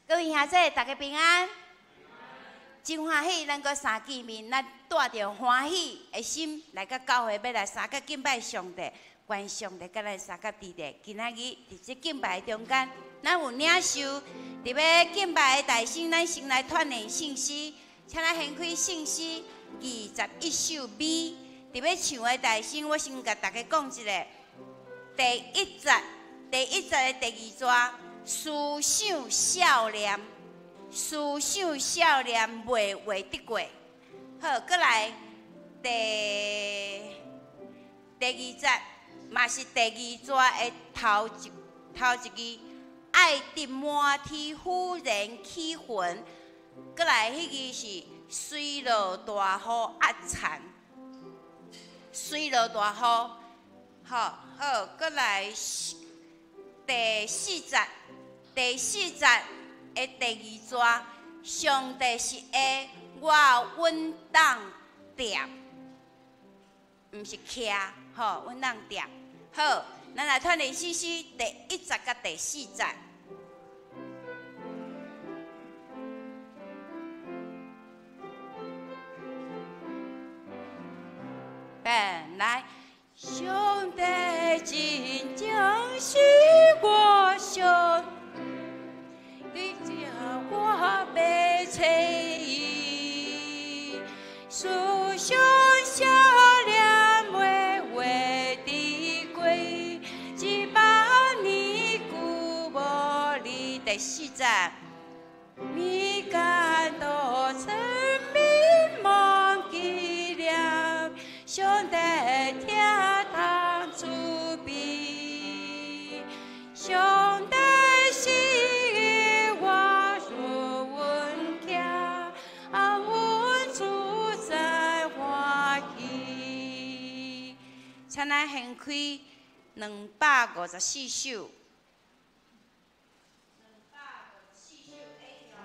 各位兄弟，大家平安。真歡喜，咱閣相見面，咱帶著歡喜的心來到教會，欲來相佮敬拜上帝。願上帝佮咱相佮佇咧今仔日佇這敬拜中間，咱有領袖佇欲敬拜的大聲，咱先來串聯聖詩，請咱掀開聖詩21首 B。佇欲唱的大聲，我先共大家講一下。第一節，第一節的第二段，思想少年，思想少年袂畫得過。好，閣來第二節，嘛是第二段的頭一句，愛得滿天忽然起雲。閣來彼句是隨落大雨壓田，隨落大雨，好好，閣來第四節，第四節的第二段，上帝是下我穩當踮，毋是徛，吼，穩當踮。好，咱來串聯聖詩第一節佮第四節。本來上帝真正是我上帝，叫我欲揣伊，思想少年袂畫得過，一百年久無離。第四節，物間都村民忘記了，上帝聽堂儲備，上帝是我所穩徛，安穩住在歡喜。請咱掀開254首。254首 A 段。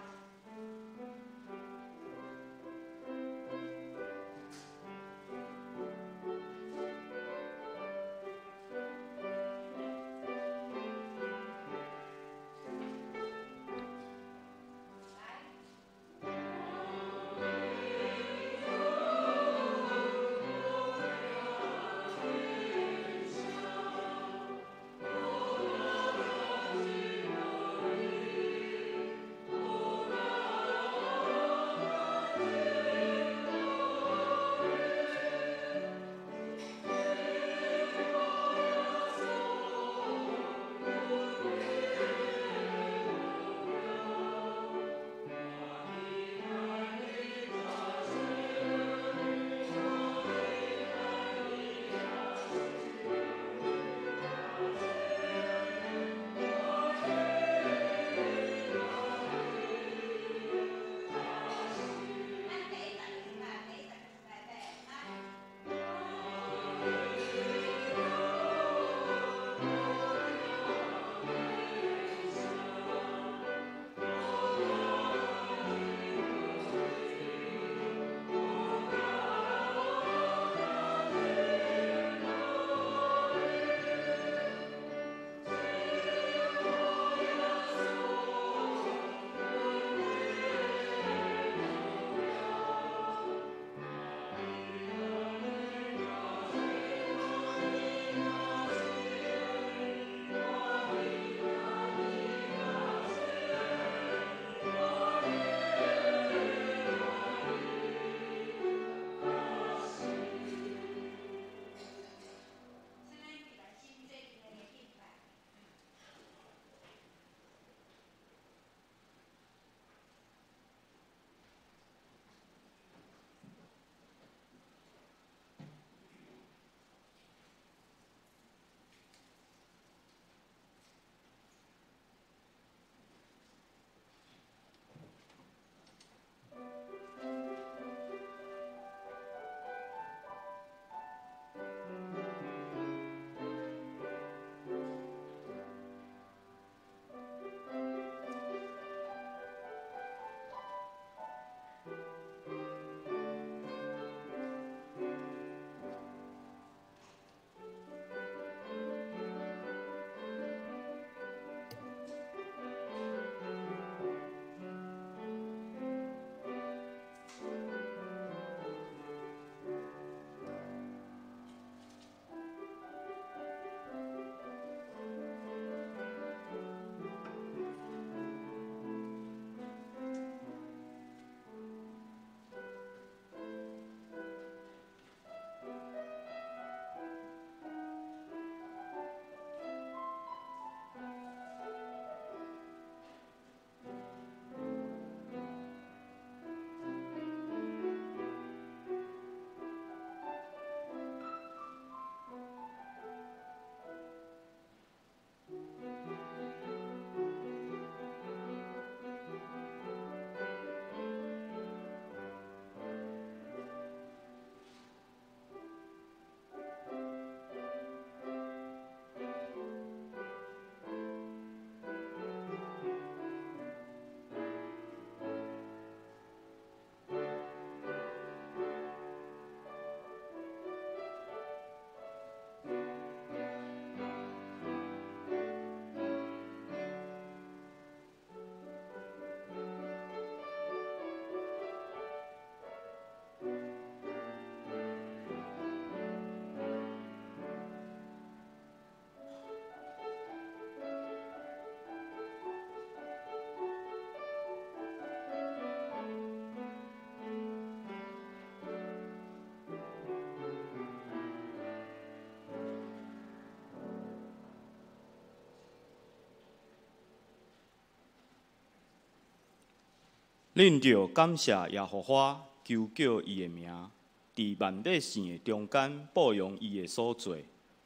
恁著感謝耶和華，求叫伊的名，佇萬百姓的中間報揚伊的所做，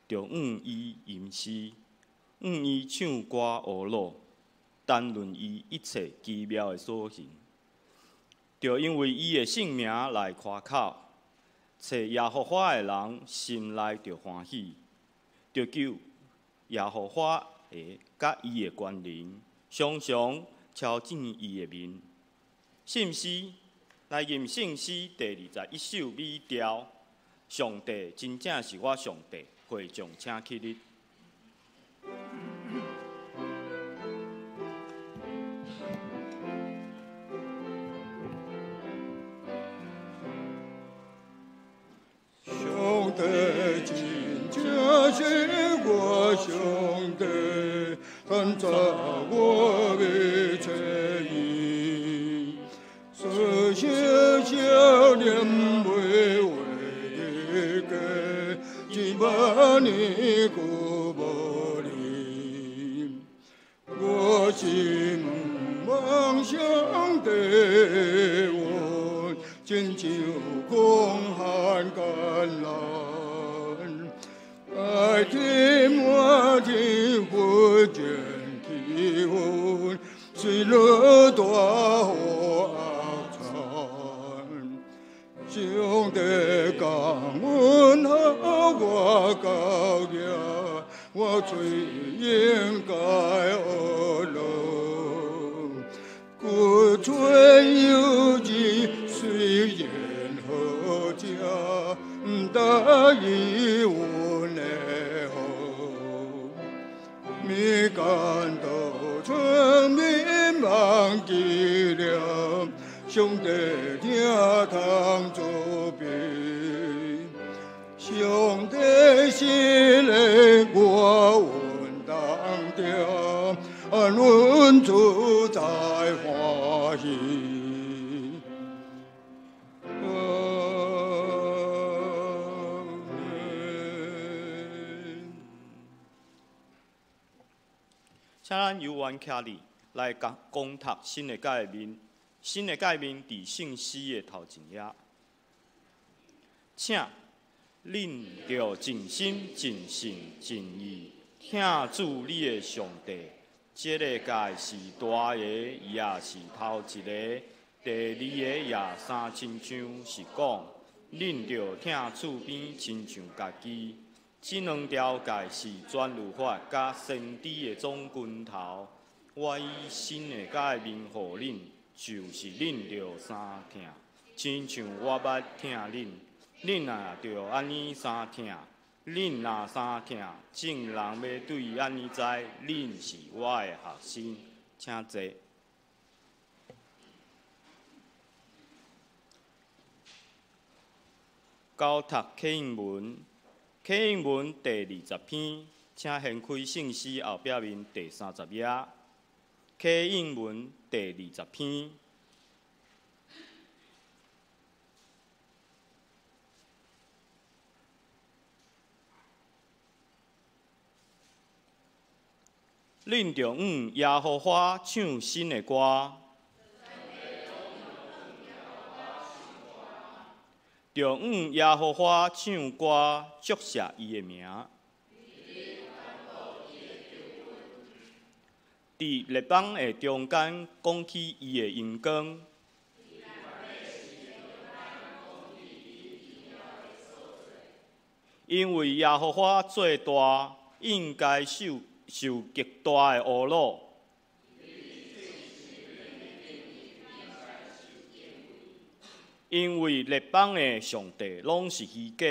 著向伊吟詩，向伊唱歌呵咾，談論伊一切奇妙的所行。著因為伊的聖名來誇口，揣耶和華的人心內著歡喜，著求耶和華的佮伊的權能，常常朝見伊的面。信詩來吟聖詩第21首美調，上帝真正是我上帝，會眾請起立。上帝真正是我上帝，咱早我欲揣伊，说声少年袂话得过，一万年阁无离。我心望上帝，我亲像空寒艰难，爱天满天不见气氛，虽落大雨压惨。上帝降阮予我高额，我最應該呵咾。骨春有日雖然好食，毋答應阮的好。物間道出面忘記了，上帝聽通做比。上帝是咧我穩當定，安穩自在歡喜。阿們。請咱有緣徛立來講講讀新的誡命，新的誡命佇聖詩的頭前頁，請恁著盡心、盡性、盡意疼主你的上帝。這個誡是大的，也是頭一个；第二个也相親像是講，恁著疼厝邊親像家己。這兩條誡是全律法佮先知的總根頭。我以新的誡命予恁，就是恁著相疼，親像我捌疼恁。恁也著按呢相疼，恁若相疼，眾人欲對按呢知，恁是我的學生。請坐。交讀啟應文，啟應文第20篇，請掀開聖詩後壁面第30頁。啟應文第20篇。恁著向耶和華唱新的歌，著向耶和華唱歌，祝謝伊的名。佇列邦的中間講起伊的榮光，因為耶和華做大，應該受極大的呵咾。因為列邦的上帝攏是虛假，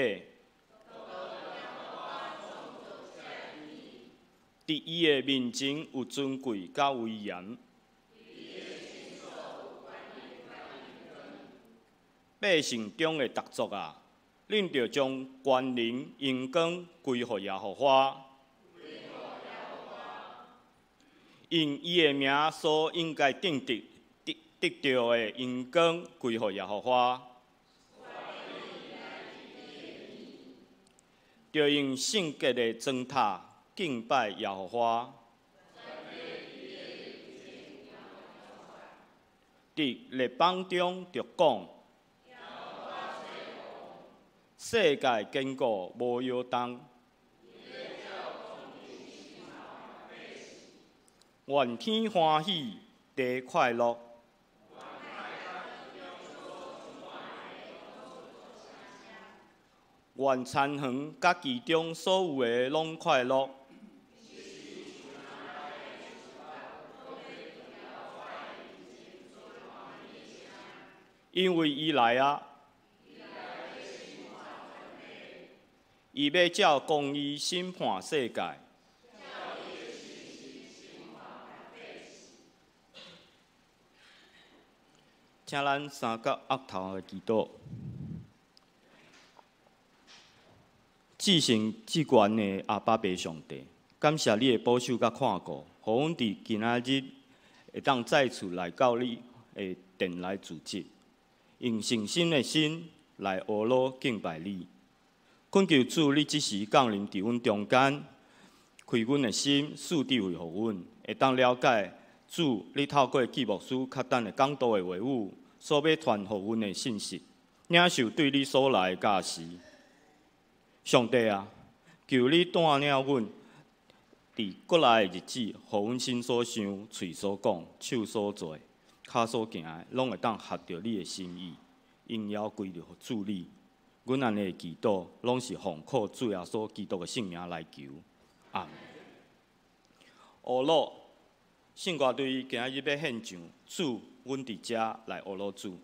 佇伊的面前有尊貴佮威嚴。百姓中的逐族啊，恁著將權能、榮光歸予耶和華，用伊的名所應該得著的榮光歸予耶和華，著用聖潔的磚塔敬拜耶和華，伫列邦中著講，世界堅固無搖動。願天歡喜，地快樂。願田園佮其中所有的攏快樂。因為伊來啊，伊欲照公義審判世界。請咱三角額頭來祈禱。至聖至懸的阿爸父上帝，感謝你的保守佮看顧，予阮佇今仔日會當再次來到你的殿來主祭，用誠心的心來阿羅敬拜你。懇求主，你這時降臨佇阮中間，開阮的心，賜智慧予阮，會當了解主你透過季牧師較等的講道的話語，所欲傳予阮的信息，領受對你所來的教示。上帝啊，求你帶領阮佇閣來的日子，予阮心所想、喙所講、手所做、跤所行的，攏會當合著你的心意，榮耀歸著予主你。阮按呢的祈禱，攏是奉靠主耶穌基督的聖名來求。阿們。阿羅聖歌隊今仔日欲獻上，主，阮佇遮來阿羅主。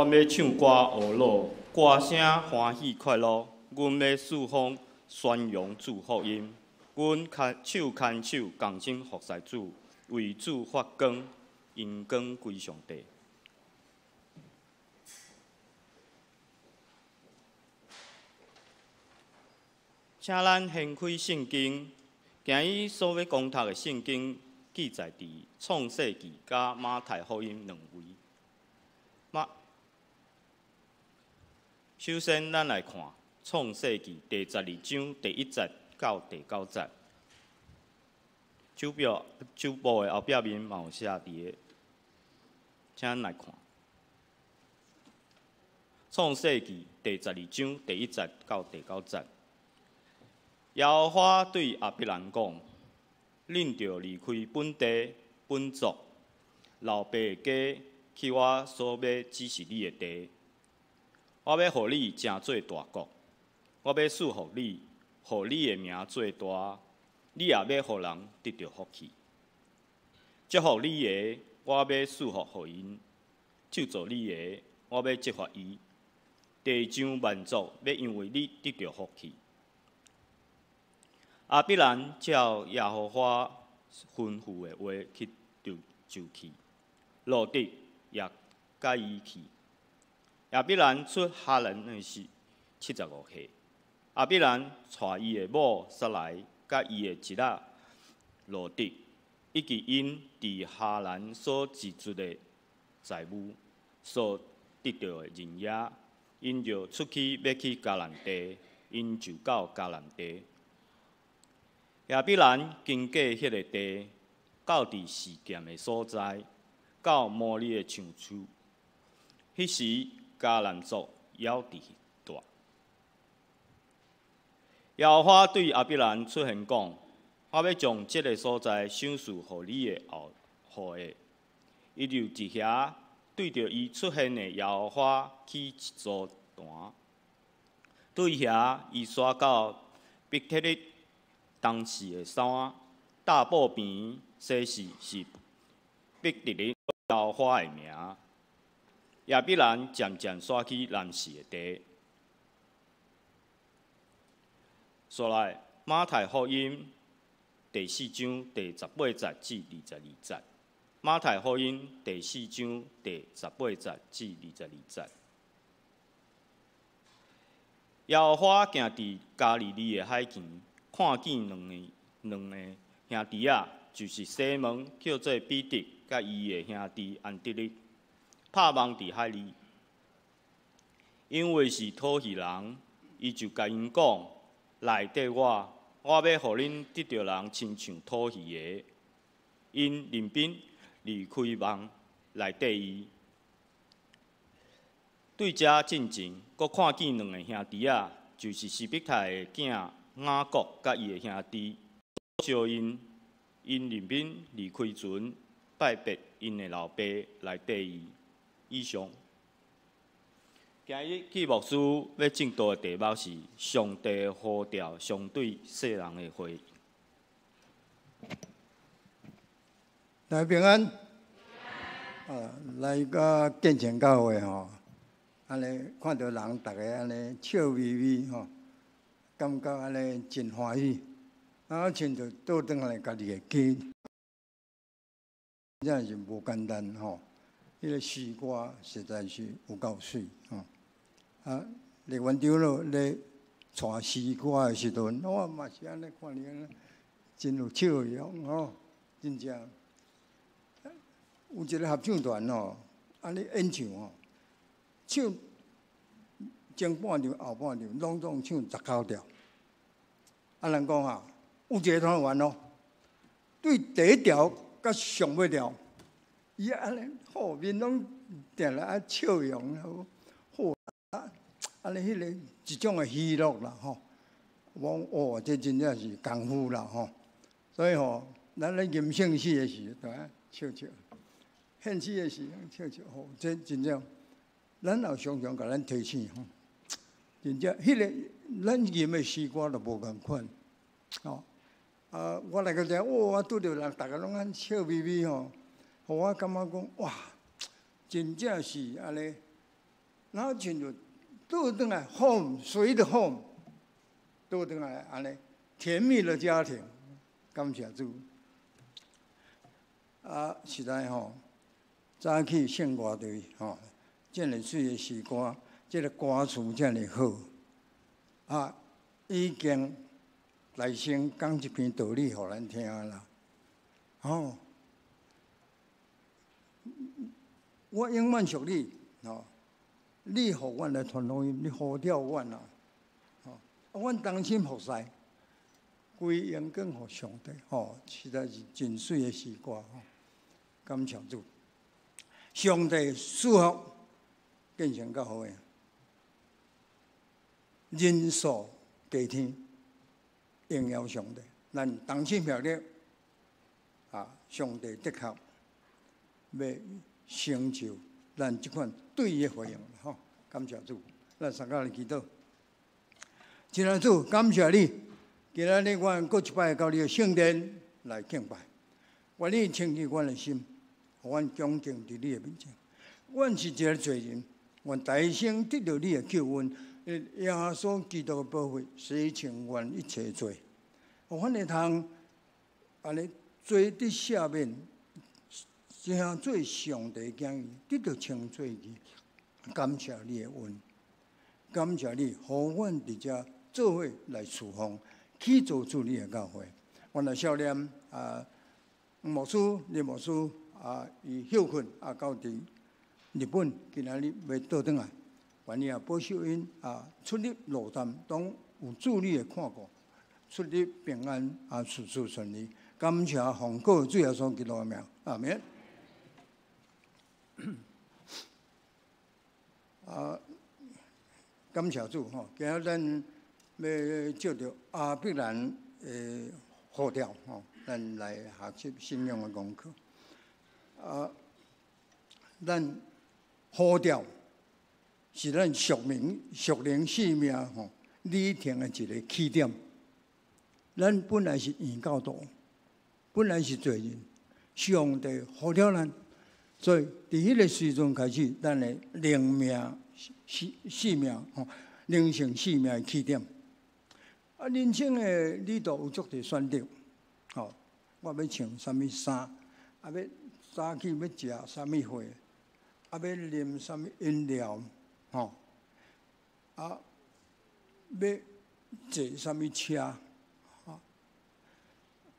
阮欲唱歌呵乐，歌声欢喜快乐。阮欲四方宣扬主福音。阮牵手牵手，仝心服侍主，为主发光，荣光归上帝。请咱掀开圣经，今日所欲讲读的圣经记载伫创世记佮马太福音两位。首先，咱来看创世记第十二章第一节到第九节。手表手簿的后壁面嘛有写伫个，请咱来看创世记第十二章第一节到第九节。耶和华对亚伯兰讲：恁著离开本地、本族、老爸的家，去我所欲指示你的地。我欲予你成做大国，我欲赐福你，予你的名做大，你也欲予人得著福气。祝福你的，我欲赐福予𪜶；咒诅你的，我欲责罚伊。地上万族欲因为你得著福气。亚伯兰照耶和华吩咐的话去就去，罗得也佮伊去。亚伯兰出哈兰的时75岁。亚伯兰带伊的某撒莱，佮伊的侄仔罗得，以及𪜶伫哈兰所积聚的财物，所得著的人也，𪜶就出去欲去迦南地，𪜶就到迦南地。亚伯兰经过彼个地，到伫示剑的所在，到摩利的橡树。彼时迦南族犹伫住。耶和华对亚伯兰出现讲：我欲将这个所在赏赐予你的后裔。伊就伫遐对著伊出现的耶和华起一座坛。对遐，伊徙到伯特利东势的山大布边，西势是伯特利耶和华的名。亚伯兰渐渐徙去南势的地。煞来，马太福音第四章第十八节至二十二节。马太福音第四章第十八节至二十二节。耶和华行伫加利利的海边，看见两个兄弟仔，就是西门叫做彼得，佮伊的兄弟安德烈，拍网伫海里。因为是讨鱼人，伊就共𪜶讲：来缀我，我欲予恁得著人亲像讨鱼的。𪜶任凭离开网来缀伊。对遮进前，阁看见两个兄弟仔，就是西庇太的囝雅各佮伊的兄弟召𪜶，𪜶任凭离开船，拜别𪜶的老爸来缀伊。以上。今日去牧师欲证道的题目是：上帝呼召相对世人的回应。大家平安。来到建成教会吼，按呢看著人逐个按呢笑眯眯吼，感觉按呢真欢喜。啊，亲像倒转来家己的家，真正是无简单吼。彼个诗歌实在是有够媠吼。啊，丽云长老咧带诗歌的时阵，我嘛是按呢看你按呢，真有笑容吼，真正。有一个合唱团吼，按呢演唱吼，唱前半场、后半场拢总唱19调。啊，人讲啊，有一个团员哦，对第一调佮上尾调，伊按呢好面拢定定啊笑容好，好啊，按呢彼个一种的喜乐啦吼。我讲哦，这真正是功夫啦吼。所以吼，咱咧吟圣诗的时，就爱笑笑；献诗的时，笑笑吼，这真正，咱也常常共咱提醒吼，真正彼个咱吟的诗歌就无仝款，吼。啊，我来到遮，哦，我拄著人，逐个拢按笑眯眯吼，予我感觉讲哇，真正是按呢，然後親像倒轉來 home sweet home，倒轉來按呢甜蜜的家庭，感謝主。啊，實在吼，早起聖歌隊吼，遮爾媠的詩歌，這个歌詞遮爾好，啊，已經來先講一篇道理予咱聽啦，吼。我永遠屬你，吼！你予阮來傳福音，你呼召阮啊，吼！阮忠心服侍，歸榮光予上帝，吼！實在是真媠的詩歌，吼！感謝主，上帝賜福變成較好的，人數加添，榮耀上帝，咱同心協力，啊！上帝的確欲成就咱這款對伊的回應，吼！感謝主，咱三個來祈禱。親愛的主，感謝你，今仔日阮閣一擺到你的聖殿來敬拜，願你清潔阮的心，予阮恭敬佇你的面前。阮是一个罪人，願大聲得著你的救恩，耶穌基督的寶血洗清阮一切罪，予阮會通按呢罪得赦免，成做上帝囝兒，得著稱做義。感謝你的恩，感謝你，予阮佇遮做伙來侍奉，去造就你的教會。阮來少年啊，牧師、林牧師啊，伊休困啊，到佇日本，今仔日欲倒轉來，願你也保守𪜶啊，出入路途攏有主你的看顧，出入平安啊，事事順利。感謝奉靠主耶穌基督的名，阿門。啊，感謝主吼！今仔咱欲借著亞伯蘭的呼召吼，咱來學習信仰的功課。啊，咱呼召是咱屬靈生命吼旅程的一个起點。咱本來是異教徒，本來是罪人，上帝呼召咱。所以，佇彼个時陣開始，咱的靈命、生命吼，靈性生命的起點。啊，人生的旅途有足濟選擇，吼，我欲穿啥物衫，啊，欲早起欲食啥物貨，啊，欲啉啥物飲料，吼，啊，欲坐啥物車，吼，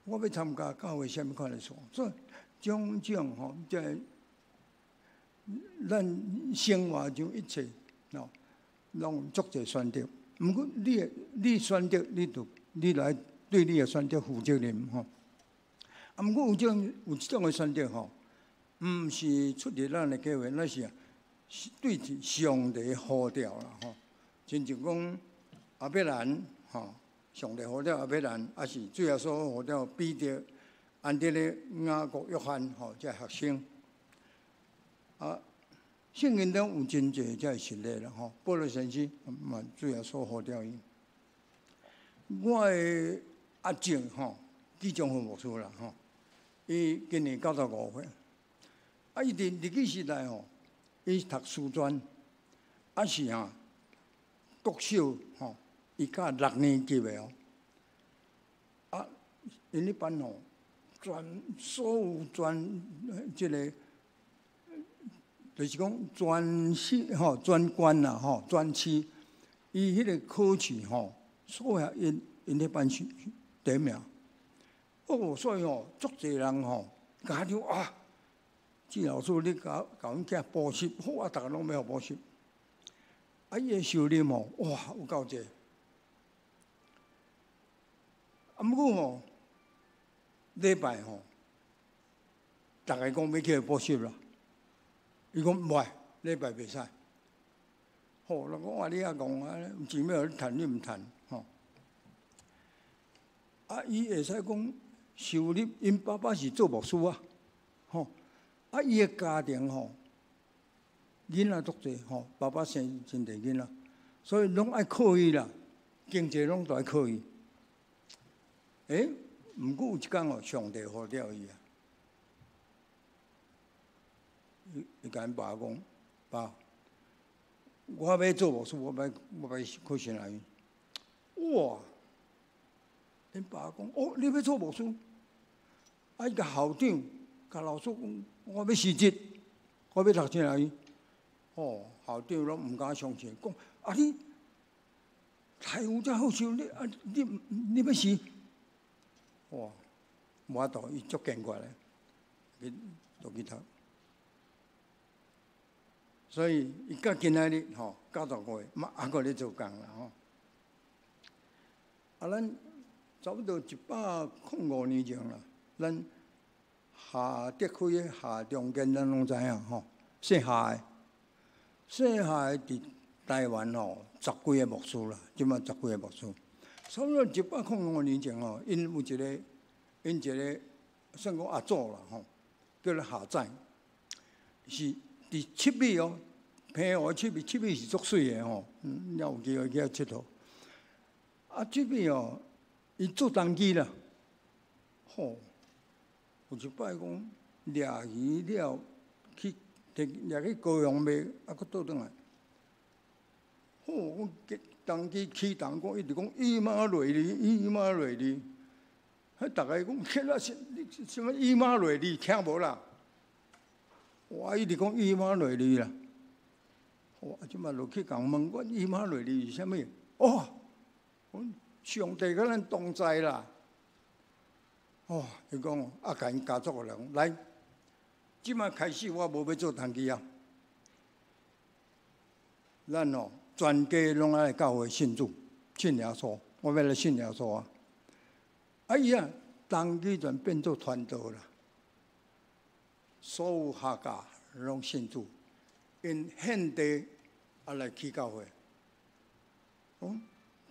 我欲參加教會啥物款的事，所以種種吼，這咱生活中一切，吼，攏足濟選擇。毋過你你選擇，你就你來對你的選擇負責任吼。啊，毋過有這種的選擇吼，毋是出佇咱的計劃，那是對上帝呼召啦吼。親像講亞伯蘭吼，上帝呼召亞伯蘭，抑是主耶穌呼召彼得、安德烈、雅各、約翰吼，這學生。啊，聖經中有真濟這個實例啦吼。保羅先生嘛，主耶穌呼召伊。我的阿叔吼，紀中和牧師啦吼，伊今年95歲。啊，伊佇日據時代吼，伊讀師專，啊是哈國小吼，伊教六年級的哦。啊，𪜶彼班吼，全所有全這个。就是講全市吼，全縣啦吼，全市，伊彼个考試吼，所有𪜶彼班是第一名。哦，所以吼，足濟人吼，家長啊，紀老師你教教阮囝補習，好啊，逐个攏欲予補習。啊，伊的收入吼，哇，有夠濟。啊，毋過吼，禮拜吼，逐个講欲去補習啦。伊講袂，禮拜袂使。吼，人講哇，你遐戇啊，錢欲予你趁，你毋趁，吼。啊，伊會使講收入，𪜶爸爸是做牧師啊，吼。啊，伊的家庭吼，囡仔足濟吼，爸爸生真濟囡仔，所以攏愛靠伊啦，經濟攏都愛靠伊。欸，毋過有一工哦，上帝呼召伊啊。伊伊共𪜶爸講，爸，我欲做牧师，我欲去神学院。哇！𪜶爸讲：哦，你欲做牧师？啊，伊共校長、共老師講，我欲辭職，我欲讀神學院。哦，校長攏毋敢相信，講啊你待遇遮好受，你啊你你欲辭？哇！無法度，伊足堅決的，去就去讀。所以伊到今仔日吼，90歲嘛猶閣咧做工啦吼。啊，咱差不多105年前啦，咱夏德輝的夏中堅，咱攏知影吼，姓夏的，姓夏的佇台灣吼十幾个牧師啦，這馬十幾个牧師。差不多105年前吼，𪜶有一个，𪜶一个算講阿祖啦吼，叫做夏仔，是佇七美哦，澎湖七美，七美是足媠的吼，你有機會去遐𨑨迌。啊，七美哦，伊做童乩啦，吼，有一擺講掠魚了，去掠去高雄賣，啊，閣倒轉來。吼，講童乩起童講，一直講以馬內利，以馬內利。彼逐个講，天啊，你啥物以馬內利聽無啦？哇，一直講以馬內利啦。哇，這馬落去共問，阮以馬內利是啥物？哦，阮上帝佮咱同在啦。哦，伊講啊，共𪜶家族的人來，這馬開始我無欲做童乩啊。咱哦，全家攏愛來教會信主，信耶穌，我欲來信耶穌啊！啊伊啊，童乩全變做傳道啦，所有夏家攏信主，𪜶獻地啊來起教會。哦，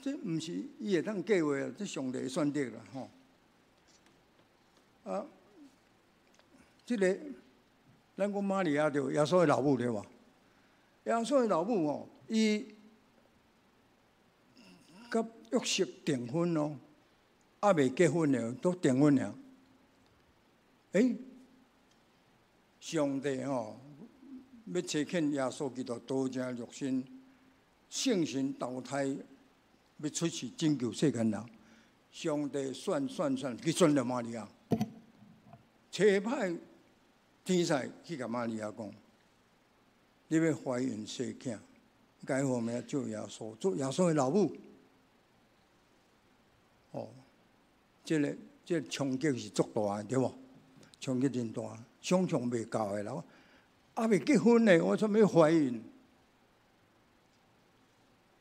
這毋是伊會當計劃啊，這上帝選擇啦吼。啊，這个咱講瑪利亞著耶穌的老母對無？耶穌的老母吼，伊佮約瑟訂婚哦，猶未結婚呢，都訂婚了。欸，上帝吼，欲差遣耶穌基督道成肉身，聖神投胎，欲出世拯救世間人。上帝選選選，去選著瑪利亞，差派天使去共瑪利亞講：你欲懷孕生囝，改號名叫耶穌，做耶穌的老母。哦，這個衝擊是足大的，對無？衝擊真大，想象袂到的啦。猶未結婚呢，我怎欲懷孕？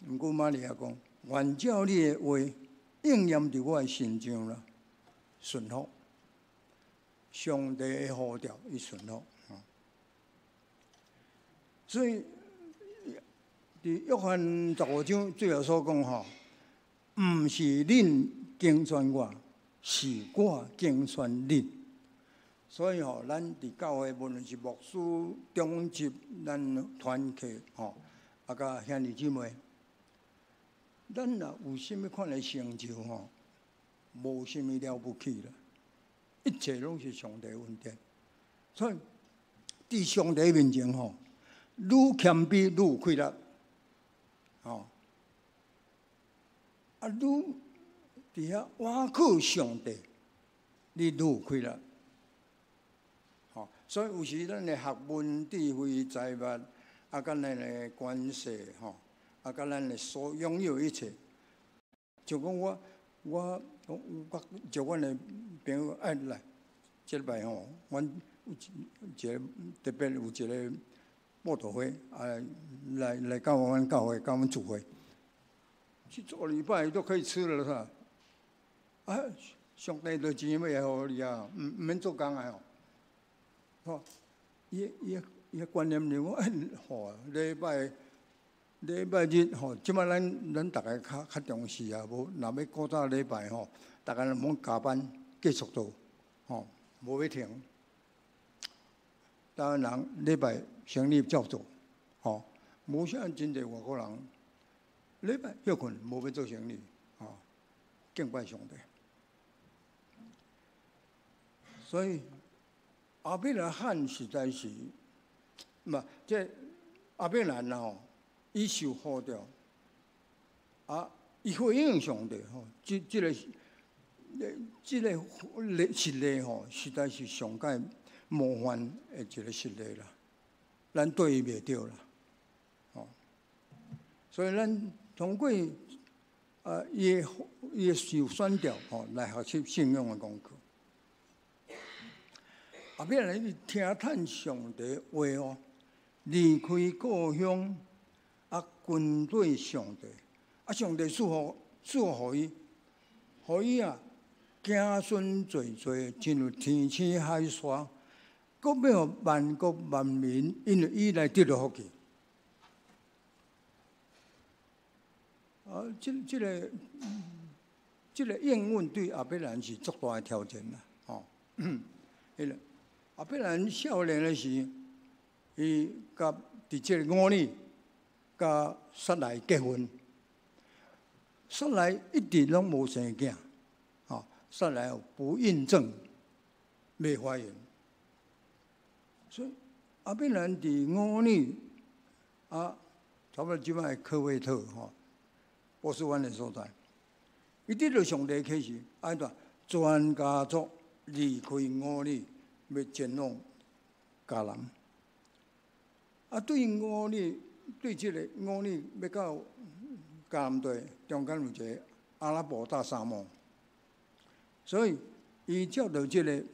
毋過瑪利亞講：願照你的話應驗佇我的身上啦，順服。上帝的呼召，伊順服。所以，佇約翰15章主耶穌講吼，毋是恁揀選我，是我揀選恁。所以吼，咱佇教會無論是牧師、長執、咱團契吼，啊，佮兄弟姊妹，咱若有啥物款的成就吼，無啥物了不起啦，一切攏是上帝恩典。所以，佇上帝面前吼，愈謙卑愈有氣力，吼，啊，愈佇遐倚靠上帝，你愈有氣力。吼，所以有時咱的學問、智慧、財物，啊，佮咱的關係，吼，啊，佮咱的所擁有一切，就講我招阮的朋友愛來，這禮拜吼，阮有一個特別有一個佈道會，啊，來到阮教會，佮阮聚會，去做禮拜都可以吃了，是吧？啊，上帝的錢欲予你啊，毋免做工啊！吼，伊觀念認為，吼，禮拜日吼，這擺咱逐个較重視啊，無若欲古早禮拜吼，逐个攏加班繼續做，吼，無欲停。台灣人禮拜生理照做，吼，無啥真濟外國人禮拜歇睏，無欲做生理，吼，敬拜上帝。所以亞伯拉罕實在是，毋這亞伯蘭吼，伊受呼召，啊，伊回應上帝吼，這個實例吼，實在是上蓋模範的一個實例啦。咱對伊袂著啦，吼。所以咱通過啊，伊的受選召吼，來學習信仰的功課。後壁來伊聽趁上帝話哦，離開故鄉，啊，跟隨上帝，啊，上帝賜福予伊，予伊啊，子孫濟濟，親像天星海沙，閣欲予萬國萬民因為伊來得著福氣。啊，這個應允對亞伯蘭是足大的挑戰啦，吼，彼個。亞伯蘭少年的時，伊佮佇這个吾珥佮撒萊結婚。撒萊一直攏無生囝，吼，撒萊有不孕症，未懷孕。所以亞伯蘭佇吾珥啊，差不多這擺科威特吼，波斯灣的所在，伊得著上帝啟示，按怎全家族離開吾珥。欲前往迦南，啊，對吾珥，對這个吾珥欲到迦南地中間有一个阿拉伯大沙漠，所以伊照著這个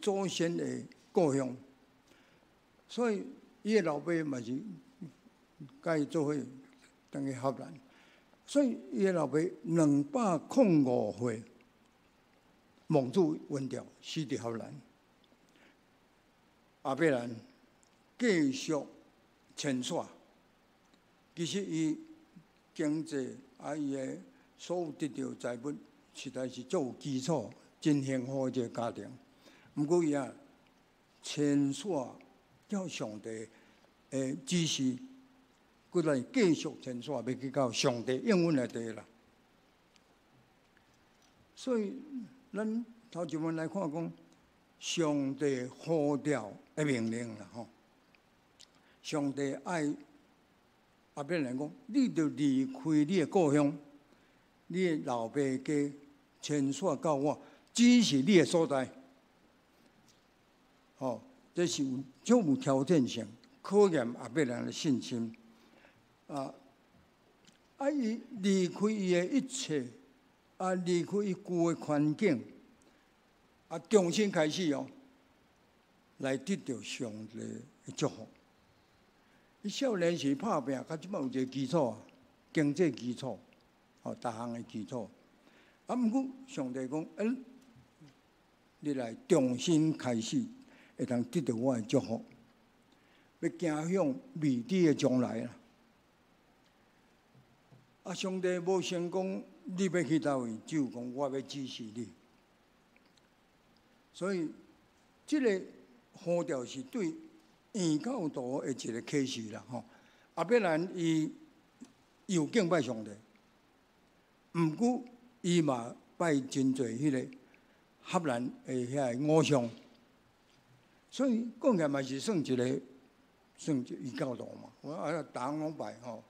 祖先的故鄉，所以伊的老爸嘛是佮伊做伙轉去哈蘭，所以伊的老爸205歲。蒙主恩召，死佇哈蘭。亞伯蘭繼續遷徙，其實伊經濟啊，伊的所有得著財物，實在是足有基礎、真幸福的一個家庭。毋過伊啊，遷徙照上帝的指示，閣來繼續遷徙，欲去到上帝應允的地啦。所以。咱頭一問來看講，上帝呼召的命令啦吼。上帝愛亞伯蘭講，你著離開你的故鄉，你的老爸家，遷徙到我指示你的所在。吼，這是有足有挑戰性，考驗亞伯蘭的信心。啊，啊，伊離開伊的一切。啊！離開伊舊的環境，啊，重新開始哦，來得著上帝的祝福。伊少年時拍拚，較這擺有一個基礎，經濟基礎，吼，逐項的基礎。啊，毋過上帝講，欸，你來重新開始，會當得著我的祝福，欲走向未知的將來啦。啊，上帝無先講。你欲去佗位，只有講我欲指示你。所以，這个呼召是對異教徒的一个啟示啦，吼。亞伯蘭伊有敬拜上帝，毋過伊嘛拜真濟彼个哈蘭的遐个偶像，所以講起來嘛是算一个算異教徒嘛。我啊，逐項攏拜吼。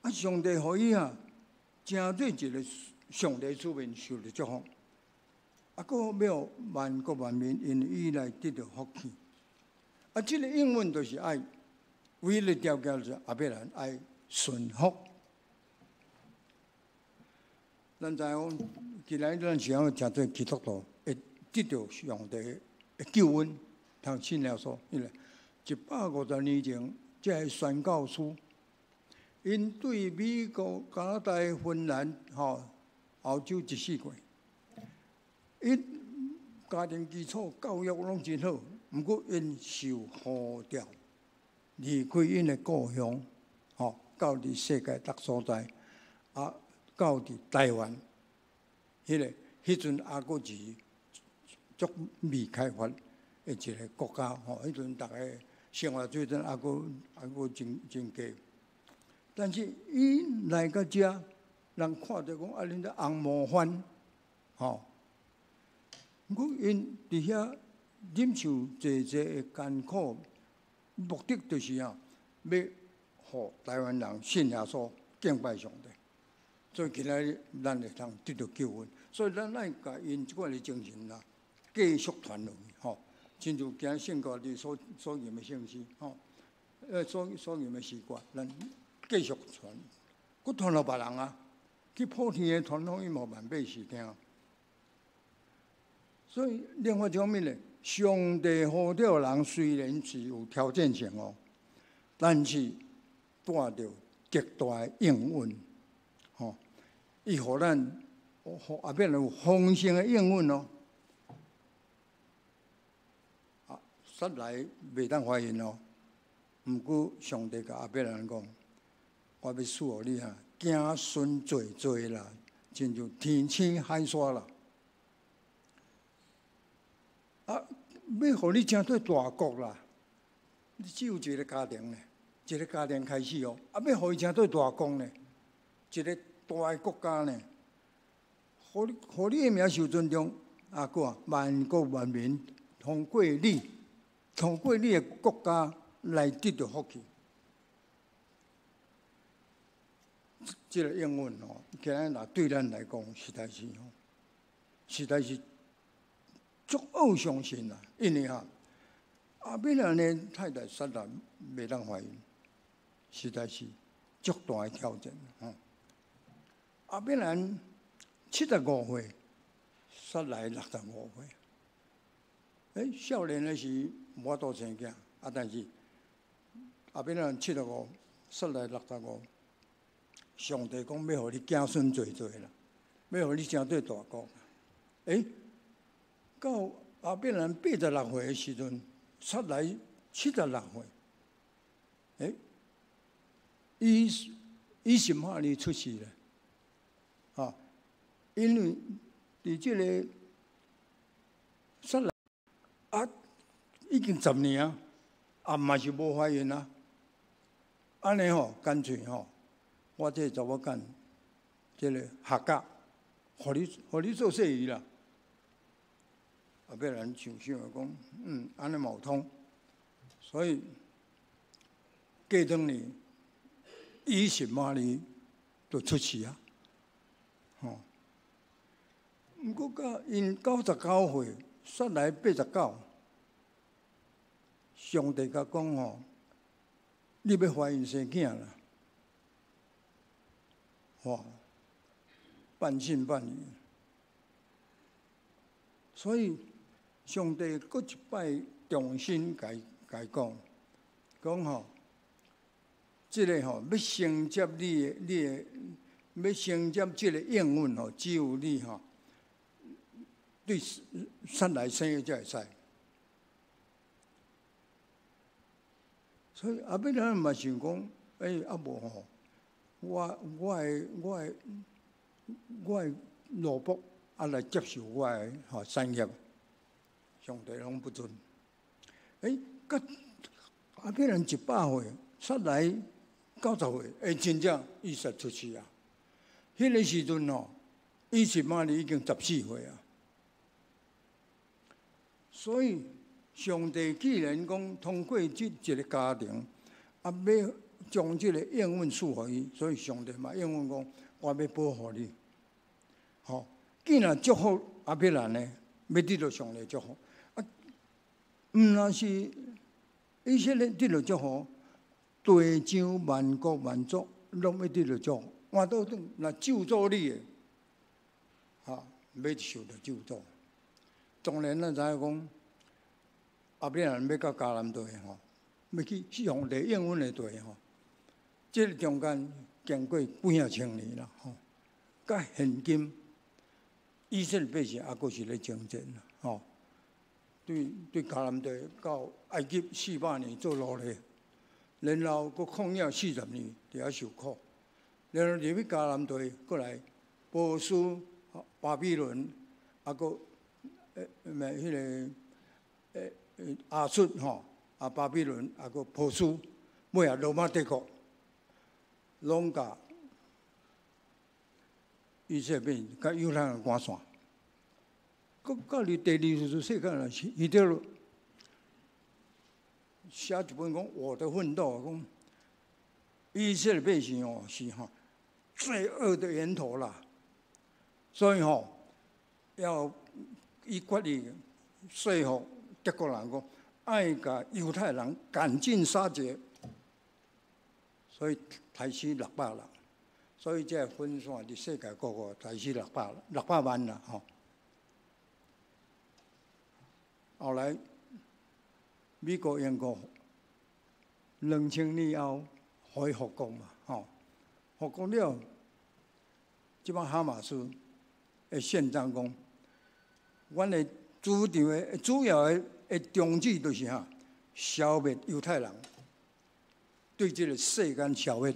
啊！上帝予伊啊，成做一个上帝子民受著祝福，啊，閣欲予萬國萬民因伊來得著福氣。啊，這个應允就是愛唯一的條件就是亞伯蘭愛順服。咱知影講，既然咱是按怎成做基督徒，會得著上帝的救恩，通信耶穌。因為150年前，這个宣教師。𪜶對美國、加拿大、芬蘭、吼歐洲一四過，𪜶家庭基礎、教育攏真好，毋過𪜶受呼召離開𪜶的故鄉，吼到佇世界逐所在，啊，到佇台灣，彼个彼陣猶閣是足未開發的一个國家，吼，彼陣逐个生活水準猶閣真真低。但是伊來到遮，人看著講啊，恁這紅毛番，吼。毋過𪜶佇遐忍受濟濟的艱苦，目的就是啊，欲予台灣人信耶穌、敬拜上帝，所以今仔日咱會通得著救恩。所以咱愛共𪜶這款的精神啦，繼續傳落去吼。親像今聖歌佇所吟的聖詩吼，所吟的詩歌，咱繼續傳，閣傳予別人啊。去普天的傳福音予萬百姓聽。所以另外一方面呢，上帝呼召人雖然是有挑戰性哦，但是帶著極大的應允，吼，伊予咱予亞伯蘭有豐盛的應允哦。啊，撒萊袂當懷孕哦，毋過上帝共亞伯蘭講，我欲賜予你啊，子孫濟濟啦，親像天星海沙啦。啊，欲予你成做大國啦！你只有一個家庭呢，一個家庭開始哦。啊，欲予伊成做大國呢，一個大的國家呢，予你的名受尊重。啊，閣啊，萬國萬民通過你的國家來得著福氣。這個應允哦，今日若對咱來講，實在是吼，實在是足惡相信啦，因為哈，亞伯蘭的太太撒萊袂當懷孕，實在是足大的挑戰。吼，亞伯蘭75歲，撒萊65歲。少年的時無法度生囝，啊，但是亞伯蘭七十五，撒萊六十五，上帝講欲予你子孫濟濟啦，欲予你成做大國。到亞伯蘭86歲的時陣，撒萊76歲。以實瑪利出世咧，啊，因為佇這個撒萊啊，已經10年啊，啊嘛是無懷孕啊，按呢吼，乾脆吼，我這個查某囝，這個夏甲，予你做婿啦。亞伯蘭想想講，按呢嘛有通，所以過兩年，以實瑪利就出世啊，吼。毋過到𪜶99歲，撒萊89，上帝共講吼，你欲懷孕生囝啦，哇，半信半疑，所以上帝閣一擺重新共伊講，講吼，這個吼欲承接你的，欲承接這個應允吼，只有你吼對撒萊生的才會使。所以亞伯蘭嘛想講，啊無吼，我的奴僕啊來接受我的吼產業，上帝攏不准。佮亞伯蘭100歲，撒萊90歲，真正以撒出世啊！彼個時陣吼，以實瑪利已經14歲啊。所以上帝既然講通過這一個家庭，啊，欲將這個應允賜予伊，所以上帝嘛應允講，我欲保護你。吼，既然祝福亞伯蘭呢，欲得著上帝祝福，啊，毋但是以色列得著祝福，地上萬國萬族攏欲得著祝福。換倒轉，若咒詛你的，哈，欲受著咒詛。當然，咱知影講，亞伯蘭欲到迦南地吼，欲去上帝應允的地吼，這個中間經過幾仔千年啦，吼，到現今以色列百姓猶閣是咧征戰啦，吼，對迦南地到埃及400年做奴隸，然後閣曠野40年佇遐受苦，然後入去迦南地，閣來波斯、巴比倫，啊，閣彼個亞述吼，啊巴比倫，啊閣波斯，尾仔羅馬帝國，攏共以色列共猶太人趕散。閣到佇第二次世界大戰，彼得寫一本講我的奮鬥，講。以色列百姓哦是吼罪恶的源头啦，所以吼要伊决意说服德國人講，愛共猶太人趕盡殺絕，所以刣死六百人，所以這分散佇世界各國刣死600萬啦吼。後來美國、英國2000年後，予伊復國嘛，吼，復國了，這擺哈馬斯的憲章講，阮的主張的主要的宗旨就是啥，消滅猶太人，對這個世間消滅，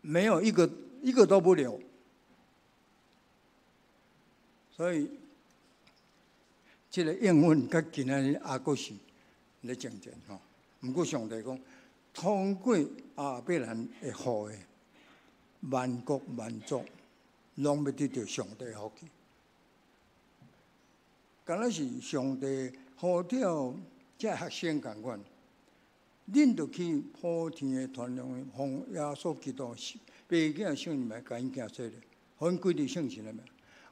沒有一個一個都不留，所以這個應允佮今仔日猶閣是咧征戰吼。毋過上帝講，通過亞伯蘭的後裔，萬國萬族攏欲得著上帝福氣。敢若是上帝呼召這學生仝款，恁著去普天的傳揚，奉耶穌基督父子聖名來共𪜶行洗禮，予𪜶歸入聖神的名，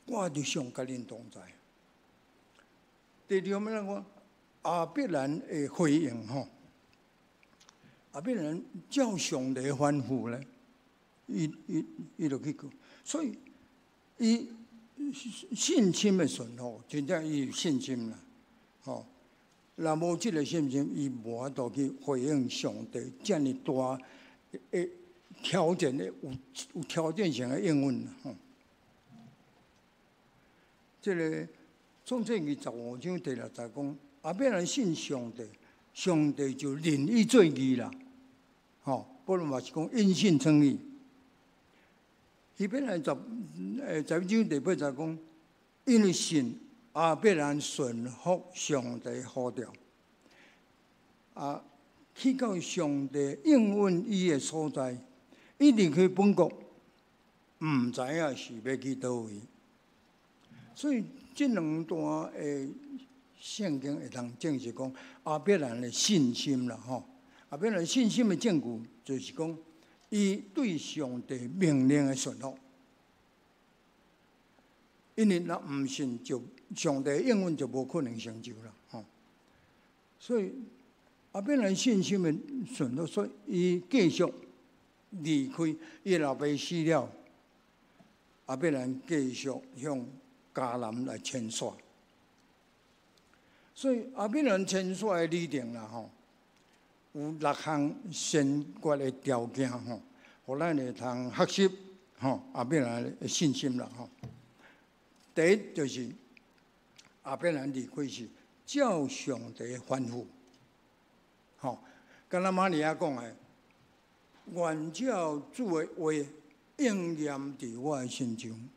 我就常佮恁同在。第二方面講，亞伯蘭的回應吼，亞伯蘭照上帝吩咐咧，伊就去過，所以伊信心的順服，真正伊有信心啦，吼。若無這個信心，伊無法度去回應上帝遮爾大的挑戰的有挑戰性的應允吼。這個創世記15章第6節講，亞伯蘭信上帝，上帝就認伊做義啦，吼，保羅嘛是講因信稱義。希伯來11章第8節講，因為信亞伯蘭順服上帝呼召，啊，去到上帝應允伊的所在，伊離開本國，毋知影是欲去佗位。所以這兩段的聖經會當證實講亞伯蘭的信心啦，吼！亞伯蘭信心的證據就是講，伊對上帝命令的順服。因為若毋信，就上帝應允就無可能成就啦，吼！所以亞伯蘭信心的順服，所以伊繼續離開伊老爸死了，亞伯蘭繼續向迦南來遷徙。所以亞伯蘭遷徙的旅程啦，吼，有六項先決的條件吼，予咱會通學習吼亞伯蘭的信心啦，吼。第一就是亞伯蘭離開是照上帝吩咐，吼，敢若瑪利亞講的，願照主的話應驗佇我的身上。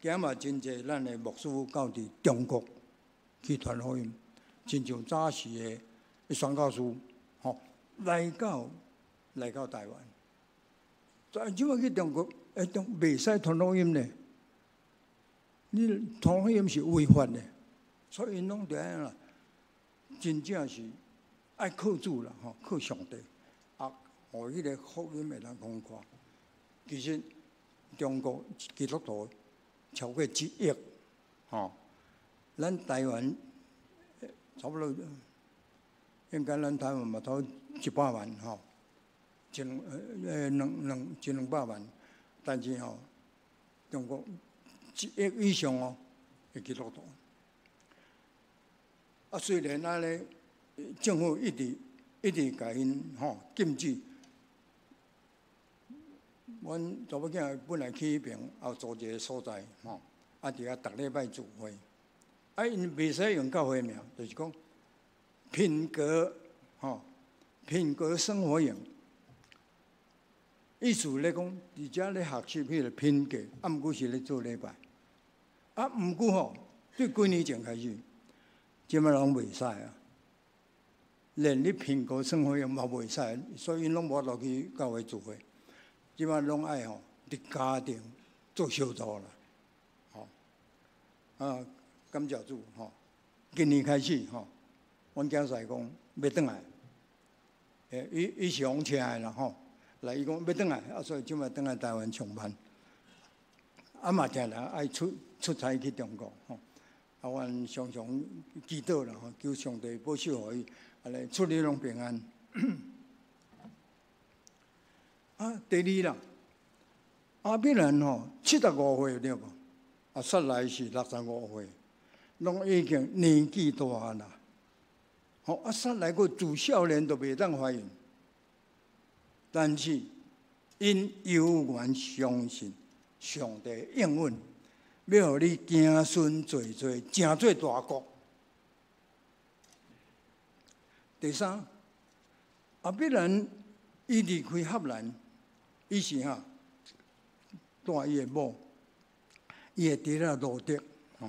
今嘛真濟咱的牧師到佇中國去傳福音，親像早時的宣教士，吼，來到台灣。但這擺去中國，會當袂使傳福音呢？你傳福音是違法的，所以𪜶攏著按呢啦，真正是愛靠主啦，吼，靠上帝，啊，予彼個福音會當廣開。其實中國基督徒超過1億，吼，咱台灣差不多，應該咱台灣嘛差不多100萬，吼，一兩兩兩一兩百萬，但是吼，中國1億以上哦，的基督徒。啊，雖然按呢，政府一直一直共𪜶吼禁止。阮查某囝本來去彼爿，也租一個所在吼，啊，佇遐逐禮拜聚會。啊，𪜶袂使用教會名，就是講品格吼，品格生活營。意思咧講，佇遮咧學習彼個品格，啊，毋過是咧做禮拜。啊，毋過吼，對幾年前開始，這擺攏袂使啊。連你品格生活營嘛袂使，所以𪜶攏無法度去教會聚會。這擺攏愛吼，佇家庭做小組啦，吼啊，感謝主吼，今年開始吼，阮囝婿講欲轉來，伊是用車的啦吼，來伊講欲轉來，啊所以這擺轉來台灣上班，啊嘛定定愛出差去中國吼，啊阮常常祈禱啦吼，求上帝保守予伊，按呢出入攏平安。啊，第二啦，亞伯蘭吼75歲對無？啊，撒萊是65歲，攏已經年紀大啦。吼，啊，撒萊閣自少年就袂當懷孕，但是𪜶猶原相信上帝應允，欲予你子孫濟濟，成做大國。第三，亞伯蘭伊離開哈蘭，伊是哈帶伊的某，伊的弟仔羅得，吼，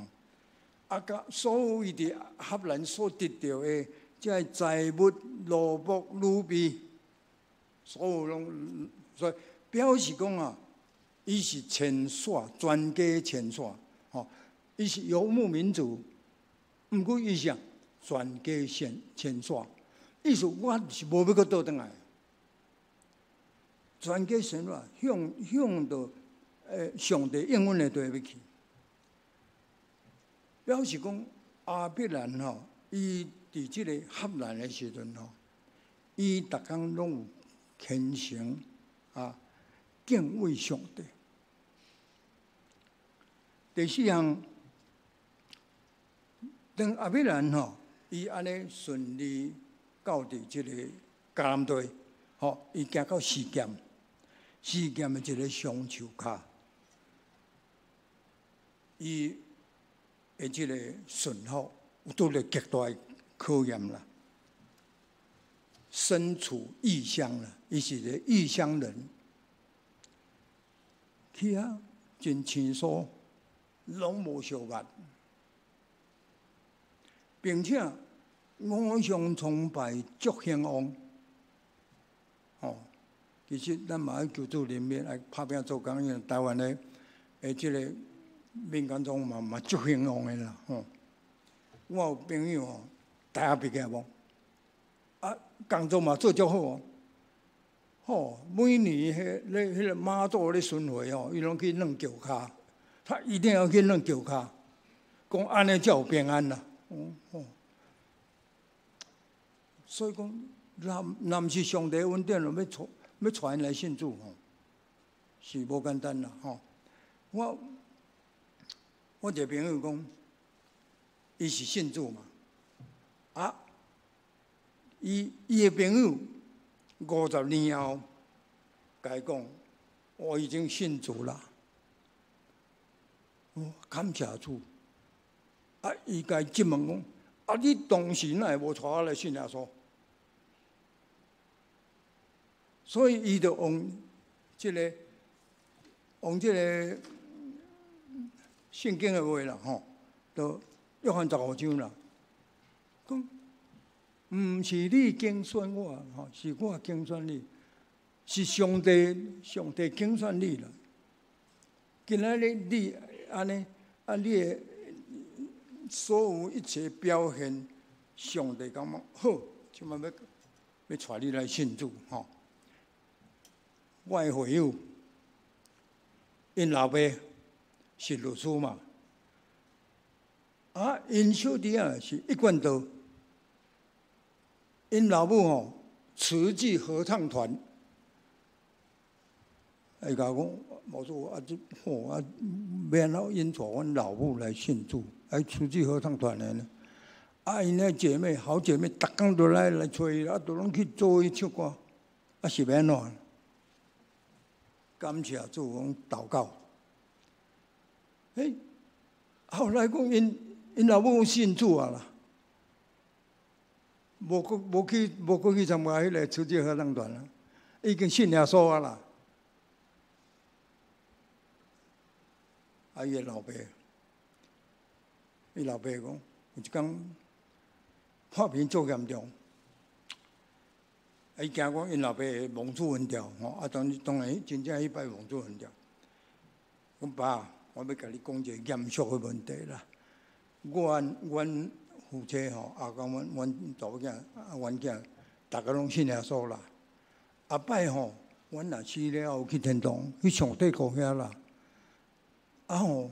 啊，佮所有伊佇哈蘭所得著的這个財物、奴僕、女婢，所有攏，所以表示講啊，伊是遷徙，全家遷徙，吼，伊是游牧民族，毋過伊是全家遷徙，意思我是無欲閣倒轉來，全家遷徙向著上帝應允的地欲去，表示講亞伯蘭吼，伊佇這个哈蘭的時陣吼，伊逐工攏有虔誠啊，敬畏上帝。第四項，當亞伯蘭吼，伊按呢順利到佇這个迦南地，吼，伊行到示劍，示劍的一个橡樹跤，伊的這个順服有拄著極大的考驗啦。身處異鄉啦，伊是一个異鄉人，去遐真生疏，攏無相捌，並且偶像崇拜足興旺，吼，其實咱嘛愛求主憐憫，愛拍拚做工，因為台灣的這个民間宗嘛足興旺的啦，吼。我有朋友吼，大學畢業無？啊，工作嘛做足好哦。吼，每年彼咧彼个媽祖咧巡迴吼，伊攏去軟轎跤，他一定要去軟轎跤，講按呢才有平安啦。哦吼，所以講，若毋是上帝恩典，欲帶𪜶來信主吼，是無簡單啦吼。我一个朋友講，伊是信主嘛，啊，伊的朋友50年後，共伊講，我已經信主啦，哦，感謝主。啊，伊共伊質問講，啊，你當時哪會無帶我來信耶穌？所以伊就用這个聖經的話啦，吼，就約翰15章啦，講，毋是你揀選我，吼，是我揀選你，是上帝揀選你啦。今仔日你按呢，啊，你的所有一切表現，上帝感覺好，這擺欲帶你來信主，吼。我的會友，𪜶老爸是律師嘛，啊，𪜶小弟仔是一貫道，𪜶老母吼慈濟合唱團，伊共我講，無說啊，這吼啊，欲按怎𪜶帶阮老母來信主，啊，慈濟合唱團的呢，啊，𪜶彼姐妹好姐妹，逐工都來揣伊，啊，都攏去做伙唱歌，啊，是欲按怎？感謝主，講禱告。欸，後來講𪜶老母信主啊啦，無閣去參加彼个慈濟合唱團啦，已經信耶穌啊啦。啊，伊的老爸，伊老爸講，有一工破病足嚴重，啊，伊驚講𪜶老爸會亡主恩掉，吼，啊，當然真正彼擺亡主恩掉。講爸，我欲共你講一个嚴肅的問題啦。阮夫妻吼，啊，佮阮查某囝，啊，阮囝逐家攏信耶穌啦。後擺吼，阮若死了後去天堂，去上帝國遐啦。啊吼，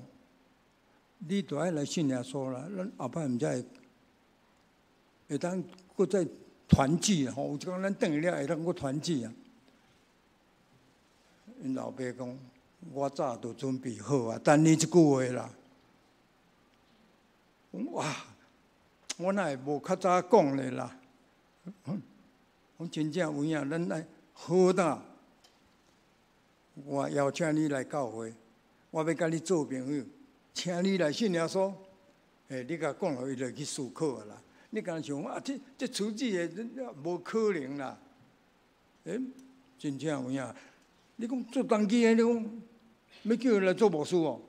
你著愛來信耶穌啦。咱後擺毋才會會當閣再團聚吼。有一工咱轉去了會當閣團聚啊。𪜶老爸講，我早就準備好啊，等你這句話啦。哇！我哪會無較早講咧啦？講真正有影，咱愛好膽。我邀請你來教會，我欲佮你做朋友，請你來信耶穌。欸，你共講予伊就去思考啊啦。你敢想啊？這處子的無可能啦。欸，真正有影。你講做童乩的，你講欲叫伊來做牧師哦？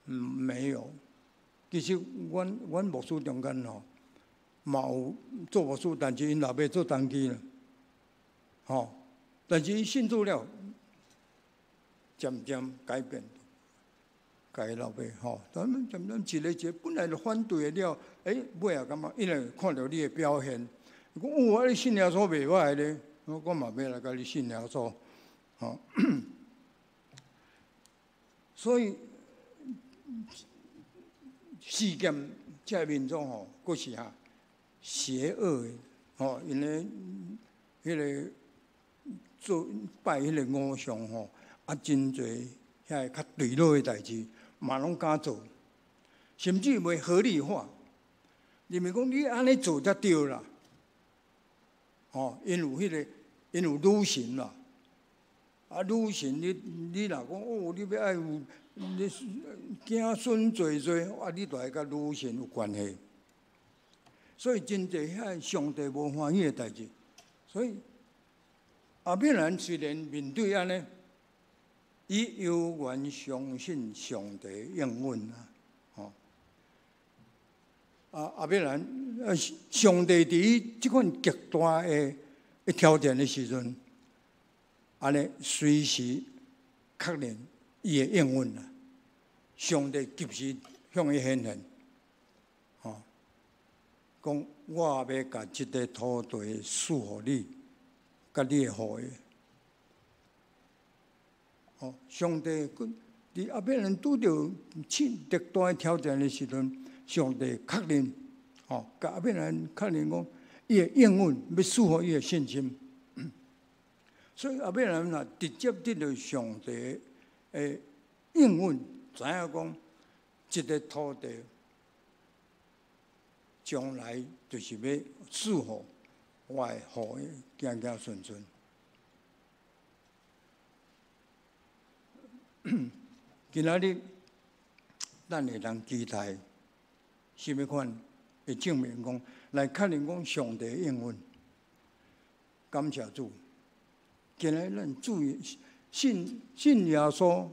嗯，沒有。其實，阮牧師中間吼，嘛有做牧師，但是𪜶老爸做童乩啦，吼。但是伊信主了，漸漸改變，共伊老爸吼，咱們漸漸一个一个本來就反對的了，欸，尾仔感覺因為看著你的表現，伊講哦，啊你信耶穌袂歹咧，我嘛欲來共你信耶穌，吼。所以示劍這个民族吼，閣是哈邪惡的，吼，𪜶咧彼个做拜彼个偶像吼，啊，真濟遐個較墜落的代誌，嘛攏敢做，甚至袂合理化，認為講你按呢做才對啦，吼，𪜶有彼個，𪜶有女神啦，啊，女神你若講哦，你欲愛有你子孫濟濟，啊，你就愛佮女神有關係。所以真濟遐上帝無歡喜的代誌，所以亞伯蘭雖然面對按呢，伊猶原相信上帝應允啊，吼。啊，亞伯蘭，上帝佇伊這款極大的挑戰的時陣，按呢隨時確認伊的應允啊。上帝及時向伊顯現，吼，講我欲共這個土地賜予你，佮你的後裔。吼，上帝佫佇亞伯蘭拄著極大的挑戰的時陣，上帝確認，吼，共亞伯蘭確認講，伊的應允欲賜予伊的信心。所以亞伯蘭若直接得著上帝的應允，知影講，這個土地將來就是欲賜予我的後裔，子子孫孫。今仔日，咱會當期待啥物款會證明講，來確認講上帝應允。感謝主，今仔日咱注意信信耶穌，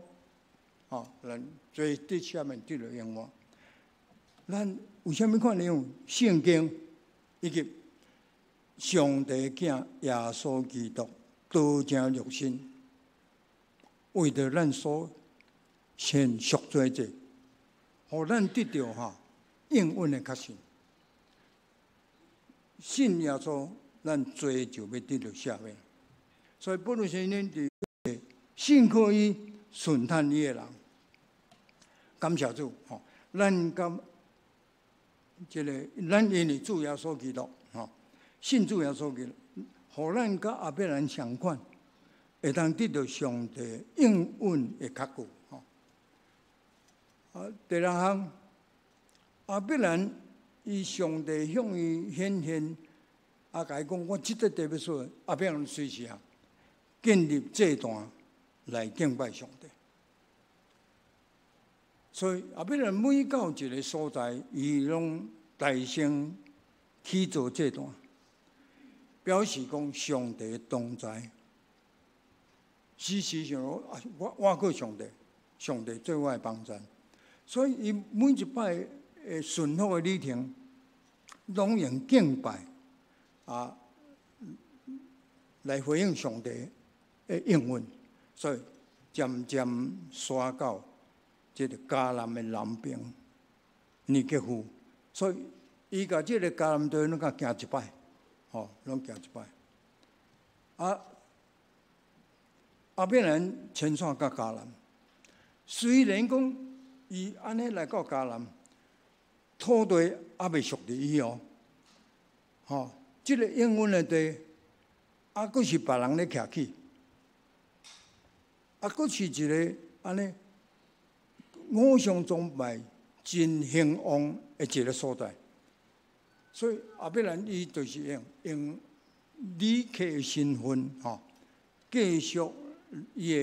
吼，咱做佇下面得著應允。咱有啥物款的用聖經以及上帝囝耶穌基督道成肉身，為著咱所獻贖罪祭，予咱得著哈應允的確信。信耶穌，咱罪就欲得著赦免。所以，保祿聖經佇信靠伊、順趁伊的人，感謝主吼。咱佮這个，咱因為主耶穌基督吼，信主耶穌基督，予咱佮亞伯蘭相款，會當得著上帝應允的確據吼。啊，第六項，亞伯蘭伊上帝向伊顯現，啊，共伊講，我這個地欲賜，亞伯蘭隨時啊建立祭壇來敬拜上帝。所以亞伯蘭每到一个所在，伊攏大聲起造祭壇，表示講上帝同在。事實上，我倚靠上帝，上帝做我的幫贊。所以，伊每一擺的順服的旅程，攏用敬拜啊來回應上帝的應允。所以，漸漸徙到這个迦南的南邊尼格夫。所以，伊共這个迦南地攏共行一擺。吼，攏行一擺。啊，亞伯蘭遷徙到迦南，雖然講伊按呢來到迦南，土地猶未屬佇伊哦，吼，這个應允的地，猶閣是別人咧徛起，猶閣是一个按呢偶像崇拜真興旺的一个所在，所以亞伯蘭伊就是用旅客的身份吼，繼續伊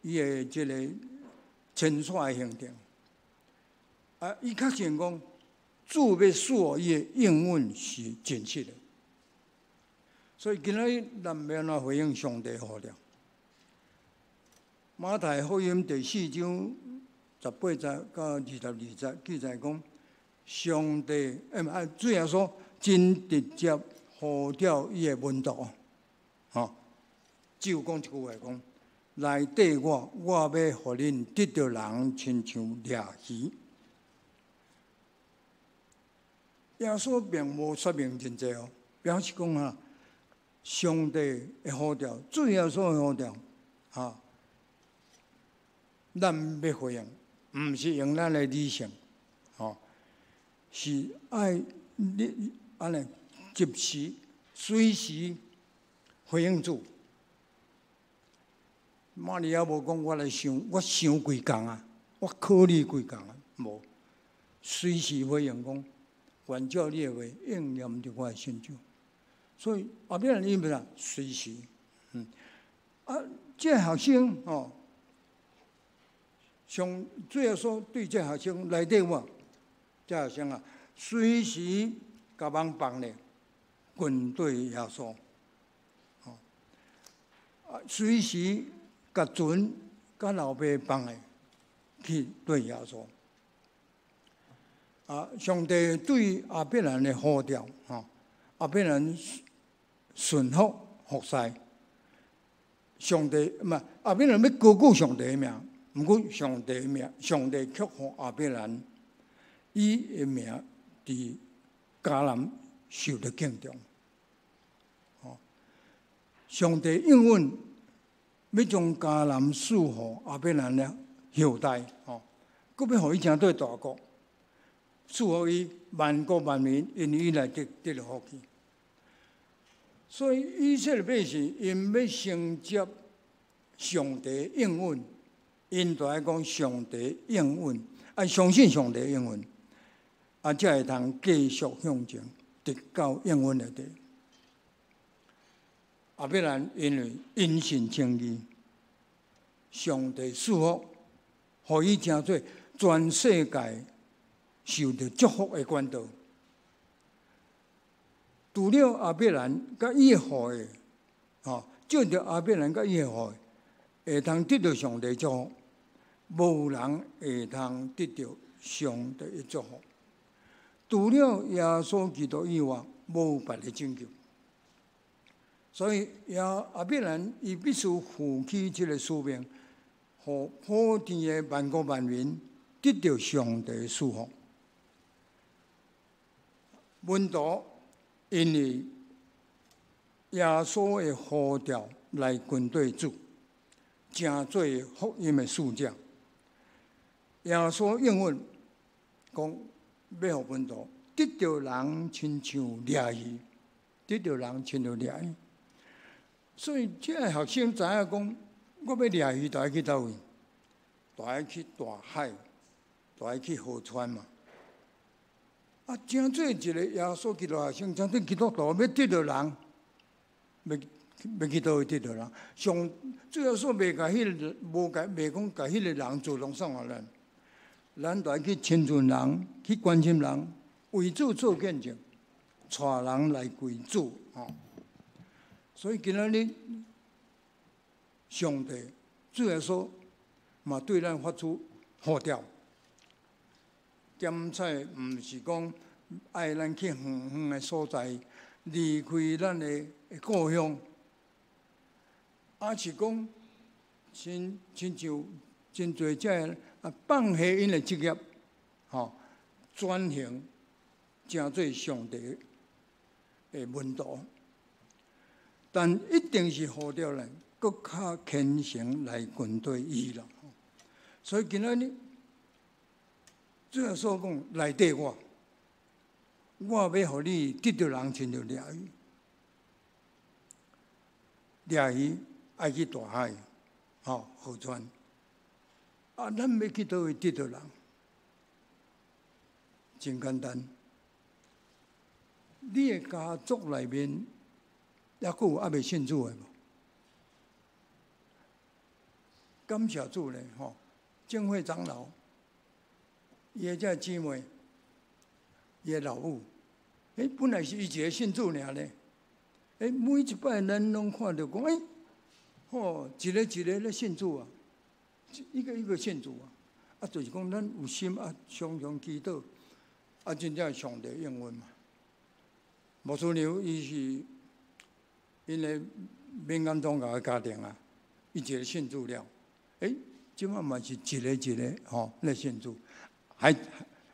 的這个遷徙的行程。啊，伊確信講，主欲賜予伊的應允是真實的，所以今仔日咱欲按怎回應上帝呼召？馬太福音第四章18節到22節記載講，上帝欸，主耶穌真直接呼召伊的門徒，吼，只有講一句話講，來綴我，我欲予恁得著人，親像掠魚。耶穌並無說明真濟哦，表示講啊，上帝的呼召，主耶穌的呼召，哈，咱欲回應，毋是用咱的理性，吼，是愛你按呢及時、隨時回應主。瑪利亞無講我來想，我想幾工啊，我考慮幾工啊，無，隨時回應講。願照你的話應驗佇我的身上，所以後壁人伊欲啥隨時，啊，這個學生吼，上主耶穌對這個學生來綴我，這個學生啊，隨時共網放咧，跟綴耶穌，吼，啊，隨時共船共老爸放咧，去綴耶穌。啊！上帝對亞伯蘭的呼召，吼，亞伯蘭順服服侍。上帝毋係亞伯蘭欲高舉上帝的名，毋過上帝的名，上帝卻予亞伯蘭伊的名佇迦南受著敬重。吼，上帝應允欲將迦南賜予亞伯蘭的後代，吼，閣欲予伊成做大國。賜予伊萬國萬民，因伊來得著福氣。所以以色列百姓𪜶欲承接上帝應允，𪜶就愛講上帝應允，愛相信上帝應允，啊，才會通繼續向前，得到應允的地。亞伯蘭因為因信稱義，上帝賜福，予伊成做全世界受著祝福的管道。除了亞伯蘭佮伊的後裔，吼，藉著亞伯蘭佮伊的後裔，會通得著上帝祝福，無人會通得著上帝的祝福。除了耶穌基督以外，無別的拯救。所以，亞伯蘭伊必須負起這个使命，予普天的萬國萬民得著上帝的祝福。門徒因為耶穌的呼召來跟綴主，成做福音的使者。耶穌應允講，欲予門徒得著人親像掠魚，得著人親像掠魚。所以，這个學生知影講，我欲掠魚，就愛去佗位？就愛去大海，就愛去河川嘛。啊，成做一个耶穌基督學生，成做基督徒，欲得著人，欲去佗位得著人？上主耶穌袂共彼个，無共袂講共彼个人自動送予咱，咱就愛去親近人，去關心人，為主做見證，帶人來歸主吼。所以今仔日上帝主耶穌嘛對咱發出呼召。檢採毋是講愛咱去遠遠的所在，離開咱的故鄉，抑是講親親像真濟這个啊放下𪜶的職業，吼，轉型成做上帝的門徒。但一定是呼召咱閣較虔誠來跟隨伊啦。所以今仔日主耶穌講來綴我，我欲予你得著人親像掠魚，掠魚愛去大海，吼河川。啊，咱欲去佗位得著人？真簡單，你的家族內面猶閣有猶未信主的無？感謝主咧，吼！正會長老，伊的這姊妹，伊的老母，本來是伊一个信主爾咧，每一擺咱攏看著講，吼，一个一个咧信主啊，一個一個信主啊，啊，就是講咱有心啊，常常祈禱，啊，真正上帝應允嘛。牧師娘伊是𪜶的民間宗教的家庭啊，伊一个信主了，這擺嘛是一个一个吼咧信主，還猶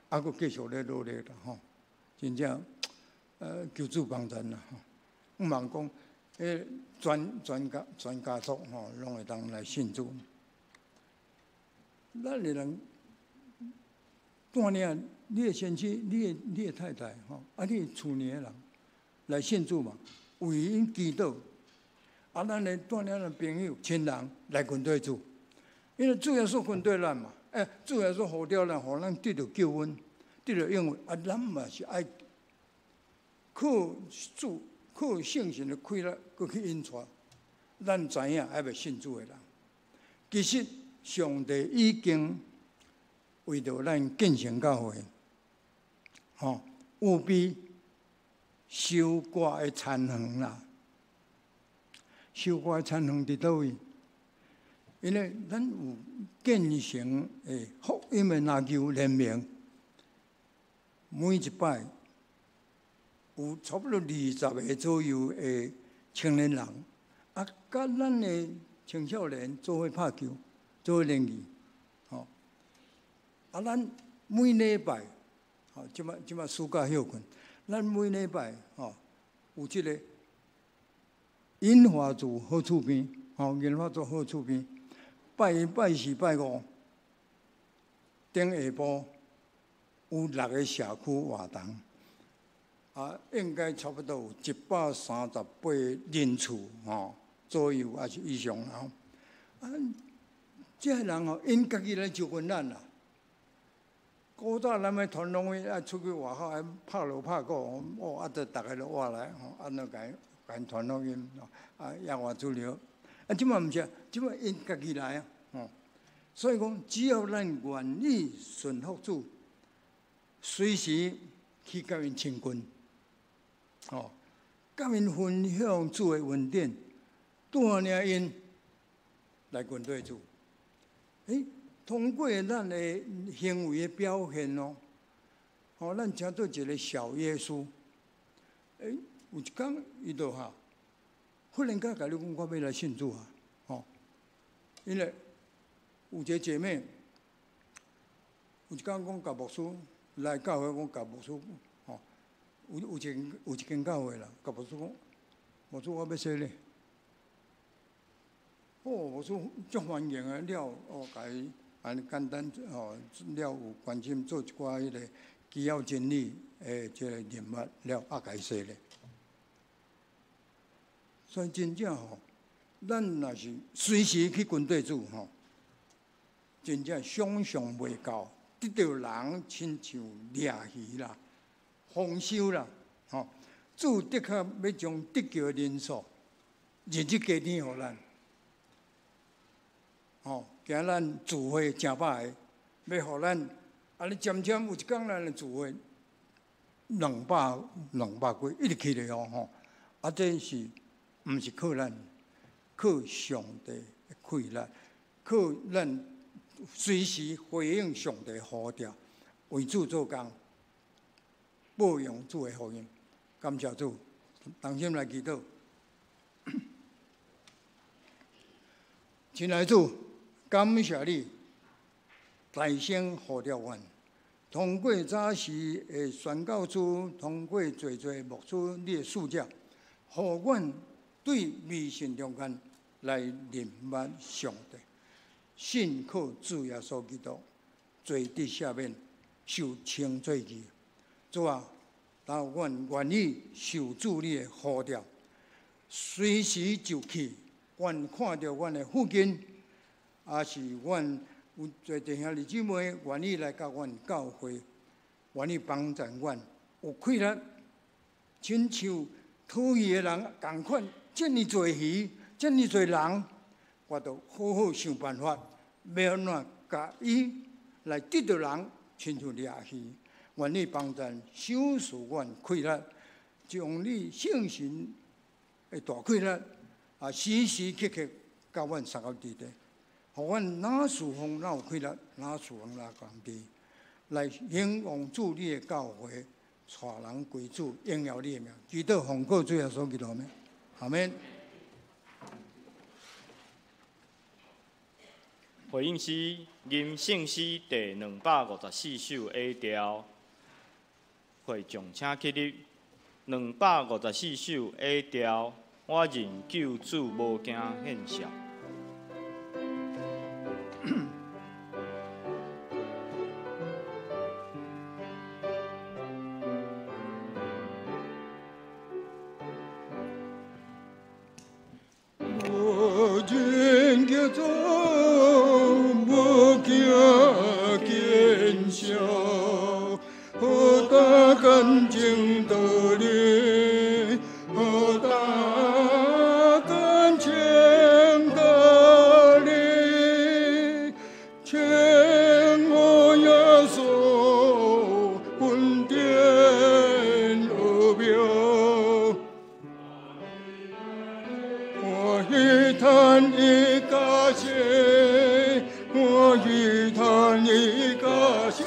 閣繼續咧努力啦吼，真正求主幫助啦吼。毋茫講，全家族吼攏會當來信主。咱的人帶領你的先生、你的太太吼，啊，你的厝內的人來信主嘛，為𪜶祈禱。啊，咱的帶領咱的朋友、親人來跟隨主。因為主耶穌跟隨咱嘛，主耶穌呼召咱，予咱得著救恩，得著應允。啊，咱嘛是愛靠主、靠聖神的氣力，閣去引帶。咱知影猶未信主的人，其實上帝已經為著咱建成教會，吼，預備收割的田園啦。收割的田園佇佗位？因為咱有建成的福音的籃球聯盟，每一擺有差不多20個左右的青年人，啊，佮咱的青少年做伙拍球，做伙練習，吼。啊，咱每禮拜，吼，這擺暑假歇睏，咱每禮拜吼有這个銀髮族好厝邊，吼，銀髮族好厝邊。拜一、拜四、拜五，頂下晡有六个社區活動，啊，應該差不多有138人次吼左右，抑是以上啦。啊，這个人吼，𪜶家己來招阮咱啦。古早咱欲傳福音愛出去外口愛拍鑼拍鼓，哦，啊，就逐个都活來，吼，按呢共𪜶傳福音，啊，抑活主流。啊，這擺毋是，這擺𪜶家己來啊，吼。所以講，只要咱願意順服主，隨時去共𪜶親近，吼，共𪜶分享主的恩典，帶領𪜶來跟隨主。通過咱的行為的表現哦，吼，咱成做一个小耶穌。有一工伊就哈，忽然間共你講，我欲來信主啊，吼，因為有一个姐妹，有一工講共牧師來教會，講共牧師，吼，有一間教會啦，共牧師講，牧師我欲洗禮。哦，牧師足歡迎的了，哦，共伊按呢簡單吼，了有關心做一寡彼个基要真理的這个任務了，啊，共伊洗禮。所以真正吼，咱若是隨時去跟隨主吼，真正想像袂到，得著人親像掠魚啦、豐收啦，吼！主的確欲將得救的人數日日加添予咱，吼！今咱聚會誠百个，欲予咱，啊！你漸漸有一工咱的聚會200、200幾，一直起來哦吼！啊，這是毋是靠咱？靠上帝的氣力，靠咱隨時回應上帝呼召，為主做工，報揚主的福音。感謝主，同心來祈禱。親愛的主，感謝你大聲呼召阮，通過早時的宣教師，通過濟濟牧師，你的使者，予阮對迷信中間來認捌上帝，信靠主耶穌基督，罪得赦免，受稱做義。主啊，當阮願意受主你的呼召，隨時就去。阮看著阮的附近，抑是阮有濟弟兄姊妹願意來佮阮教會，願意幫贊阮，有氣力，親像討魚的人仝款，遮爾濟魚，遮爾濟人，我都好好想辦法，欲按怎共伊來得著人，親像掠魚，願意幫贊，賞賜阮氣力，將你聖神的大氣力，啊，時時刻刻佮阮相佮佇咧，予阮若事奉若有氣力，若事奉若甘地，來興旺主你的教會，帶人歸主，榮耀你的名。祈禱奉靠主耶穌基督名，阿們。回應詩，吟聖詩第254首 A 調，會眾請起立。254首 A 調，我認救主無驚見笑。我認救主無驚見笑，何大感情道理，何大感情道理，請我耶穌恩典奧妙。我一嘆一感謝，我一嘆一感謝，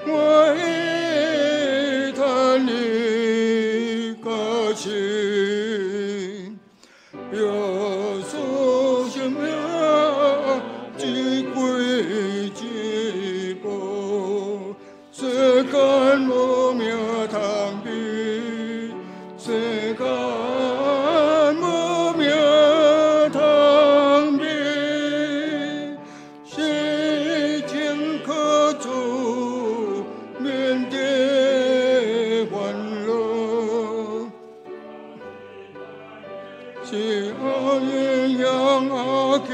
我一嘆一感謝。耶穌生命至貴至寶，世間無命通比，世間無命通比，是情可主免得煩惱。是愛營養阿基，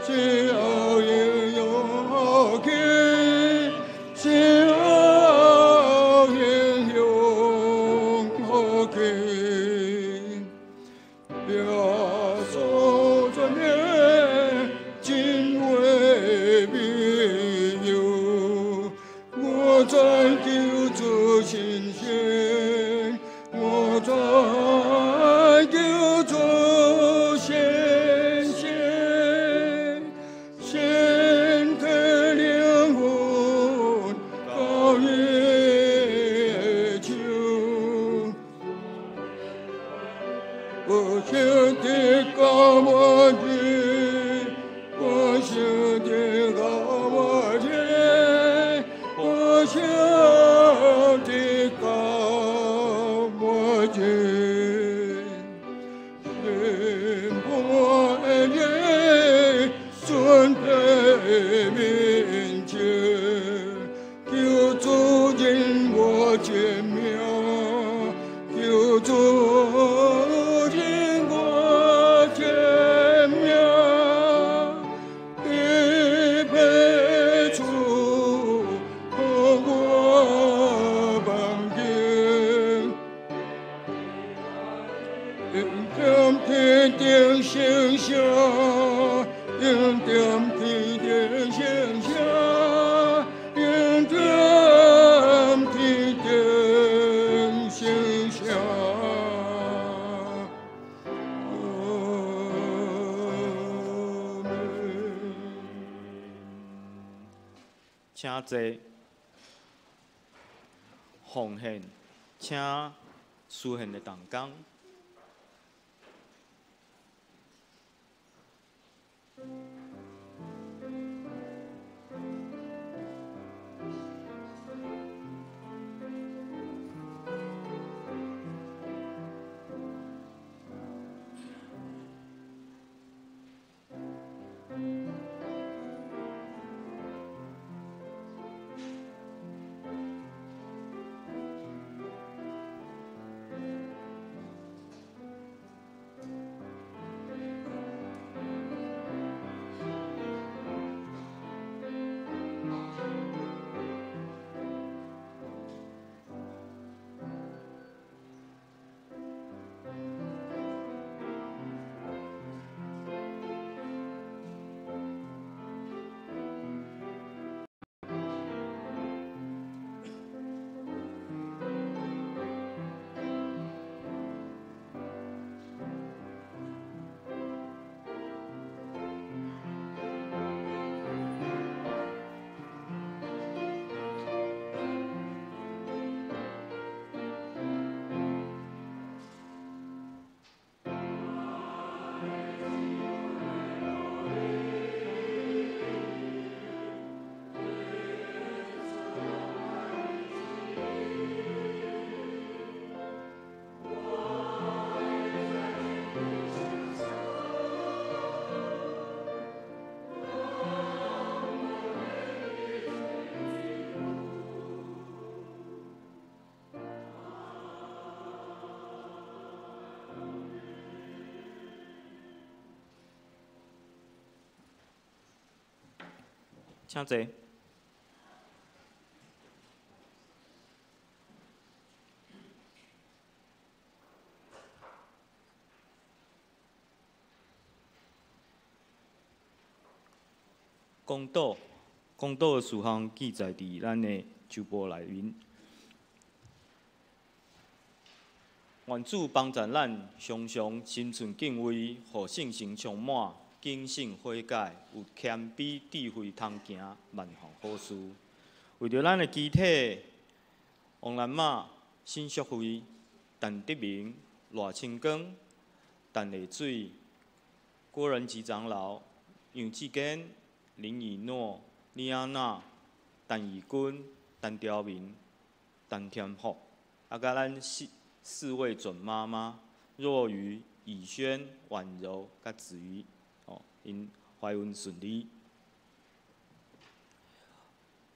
是愛營養阿基，是愛營養阿基。耶穌傳的真話美有，我在救主身先，我在救主身先，身體靈魂高月球。我曉得高我的，我曉得高我的，我曉得高我的。天父的尊卑面前，求主引我前命，求主引我前命，预備處予我放經。永點天頂星星，永點天頂星星，永點天頂星星。阿們。請坐。奉獻，請司獻的同工。請坐。讲道，讲道的事项记载佇咱的周报内面。愿主幫助咱，常常心存敬畏，予聖神充滿，謹慎悔改，有謙卑智慧通行萬項好事。為著咱的肢體，王蘭瑪、沈淑惠、陳德明、賴清光、陳麗水、郭仁吉長老、楊志堅、林以諾、李安娜、陳義軍、陳朝明、陳添福，啊，佮咱四位準媽媽若瑜、以萱、婉柔、佮子瑜，哦，𪜶懷孕順利。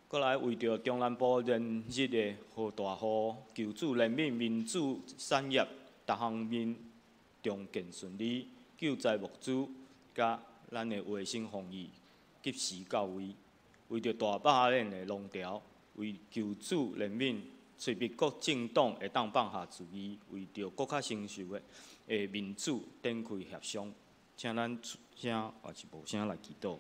閣來為著中南部連日的豪大雨，求主憐憫民主產業逐方面重建順利，救災物資佮咱的衛生防疫及時到位。為著大壩嶺的浪潮，為求主憐憫。催逼各政黨會當放下主義，為著閣較成熟的民主展開協商，請咱出聲抑是無聲來祈禱。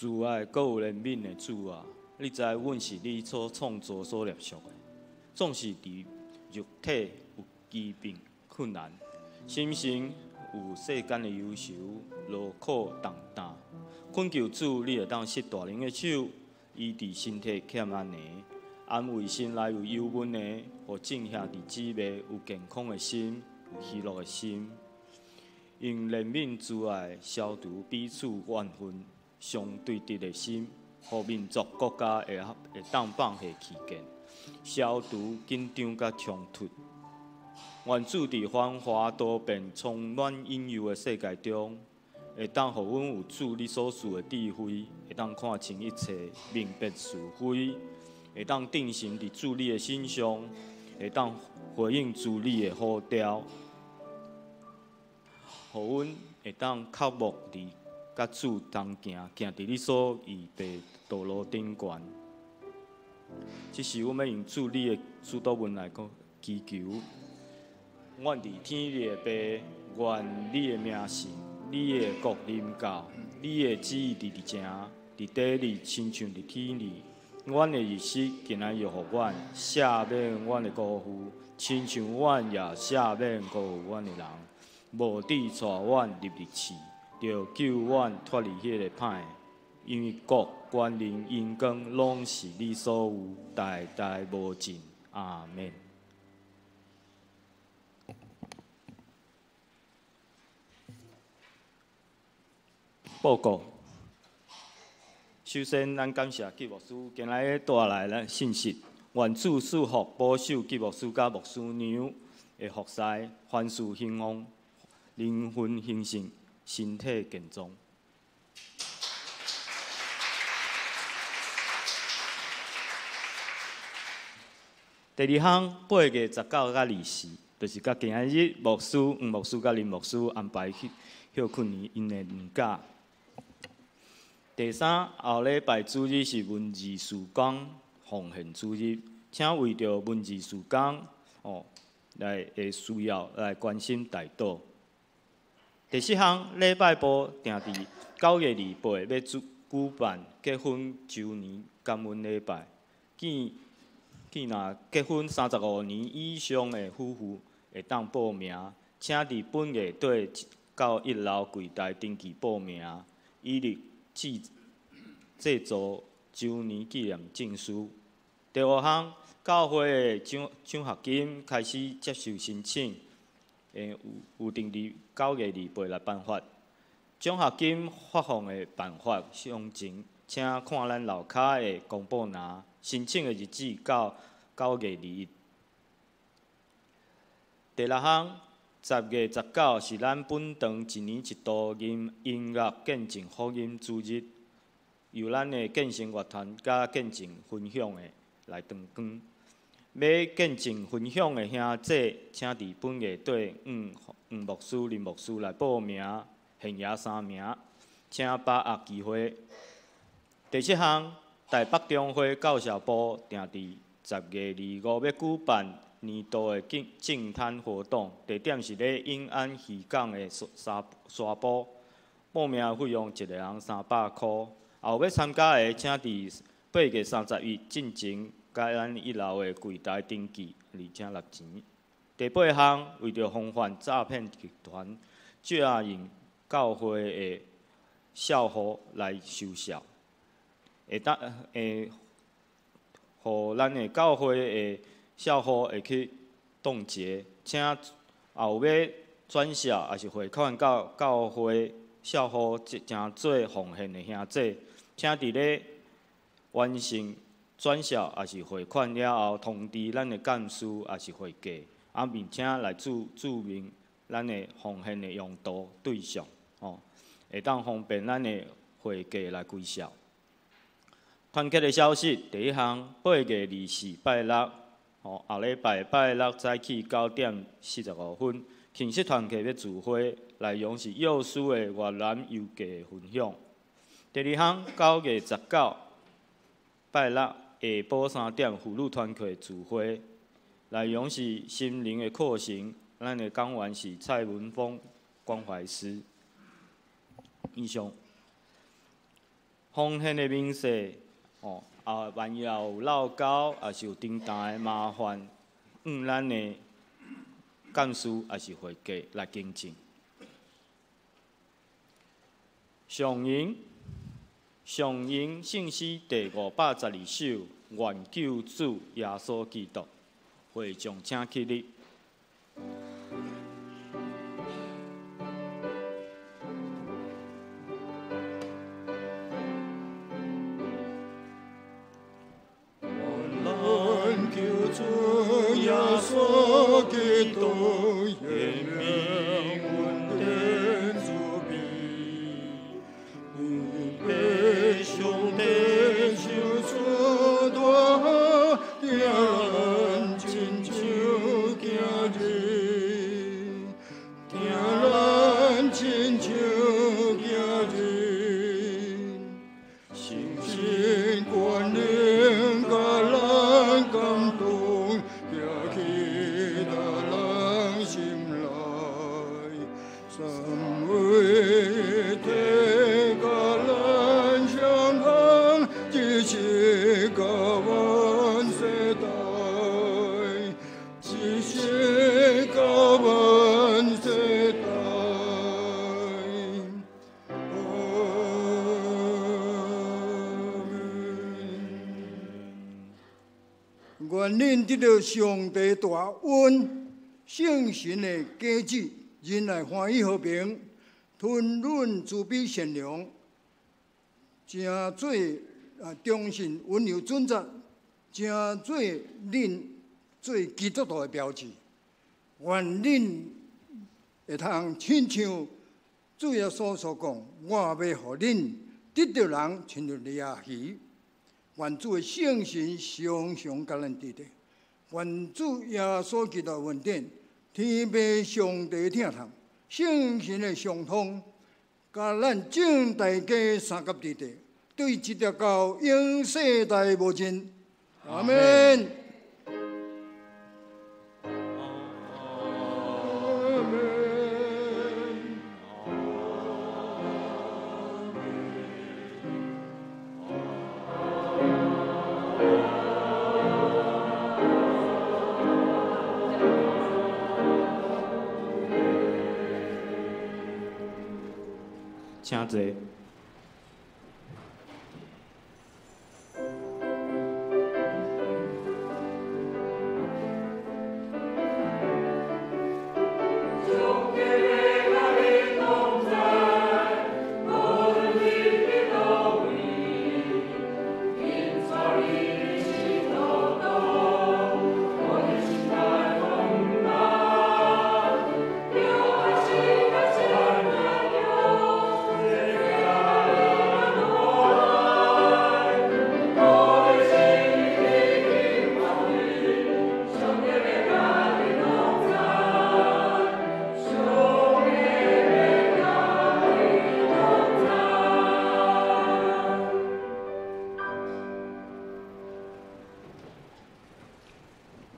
慈愛閣有憐憫的主啊，你知阮是你所創造、所攝屬的，總是佇肉體有疾病困難，心神有世間的憂愁、勞苦重擔。懇求主，你會當施大能的手，醫治身體欠安的，安慰心內有憂悶的，予眾兄弟姊妹有健康的心，有喜樂的心。用憐憫慈愛消除彼此怨恨、相對敵的心，予民族國家會當放下歧見，消除緊張佮衝突。願主佇繁華多變、充滿引誘的世界中，會當予阮有主你所賜的智慧，會當看清一切，明辨是非，會當定神佇主你的身上，會當回應主你的呼召，予阮會當靠木佇佮主同行，行佇你所預備道路頂懸。這是阮欲用主你的主禱文來講祈求。願佇天裡的父，願你的名聖，你的國臨到，你的旨意佇地前，佇地裡親像佇天裡。阮的日食今仔日予阮，赦免阮的辜負，親像阮也赦免辜負阮的人。無致帶阮入去試，著救阮脫離彼個歹的，因為國、權能、榮光，攏是你所有，代代無盡。阿們。報告。首先，咱感謝吉牧師今日帶來咱信息，願主賜福保守吉牧師佮牧師娘的服侍，凡事興旺，靈魂興盛，身體健壯。第二項，8月19佮20，就是佮今日牧師、黃牧師佮林牧師安排去歇睏𪜶的年假。第三，後禮拜主日是文字事工奉獻主日，請為著文字事工哦來的需要來關心代禱。第四項，禮拜部定佇9月28欲舉辦結婚週年感恩禮拜，見見若結婚35年以上的夫婦會當報名，請佇本月底到一楼柜台登记报名，以及制作周年纪念证书。第五项，教会的奖学金开始接受申请，有定伫9月28来颁发。奖学金发放的办法详情，请看咱楼跤的公布栏。申请的日子到9月21。第六项，10月19是咱本堂一年一度音乐见证福音主日，由咱的见证乐团佮见证分享的来当光。欲见证分享的兄姐，请伫本月底黄黄牧师、林牧师来报名，限额3名，请把握机会。第七项，台北中会教小部定伫10月25欲举办年度的净滩活动，地点是咧永安渔港的沙沙埔，报名费用一个人300箍。也有欲参加的，请伫8月31进前，佮咱一楼的柜台登记，而且纳钱。第八项，为著防范诈骗集团借用教会的账户来收数，会当会，予咱的教会的账户会去冻结，请也有欲转账抑是汇款到教会账户，成做奉献的兄弟，请伫咧完成转账抑是汇款了后，通知咱的干事抑是会计，并且来注明咱的奉献的用途对象，会当方便咱的会计来归数。团契的消息，第一项，8月24拜六，后礼拜拜六早起9点45分，庆祝团契欲聚会，内容是幼师的越南游记分享。第二项，9月19拜六下晡3点，妇女团契聚会，内容是心灵的课程。咱的讲员是蔡文峰关怀师。以上，奉献的明细，万一有漏交，抑是有重大的麻烦，向咱的干事抑是会计来更正。上引，上引圣诗第512首，愿救主耶稣基督，会众请起立。愿救主耶稣基督显明恩典慈悲，你被上帝救出大听咱亲像囝儿，听咱亲像囝儿，圣神权能佮咱感动，行去咱人心内，三位一体佮咱相通，一世到万世代，一世到万世代。阿们。愿恁得到上帝大恩、圣神的加持，仁爱欢喜和平，吞忍慈悲善良，成做忠信温柔准则，成做恁做基督徒的标志。愿恁会通亲像主耶稣所讲，我欲予恁得著人亲像掠鱼。愿主的圣神常常佮咱伫咧。愿主耶稣基督恩典、天父上帝疼痛、圣神的相通，佮咱众大家相佮伫咧，对一直到永世代无尽。阿们。阿们。請坐。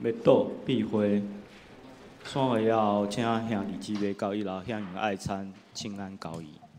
默禱閉會，散會了後，請兄弟姊妹到一樓享用愛餐，請安交誼。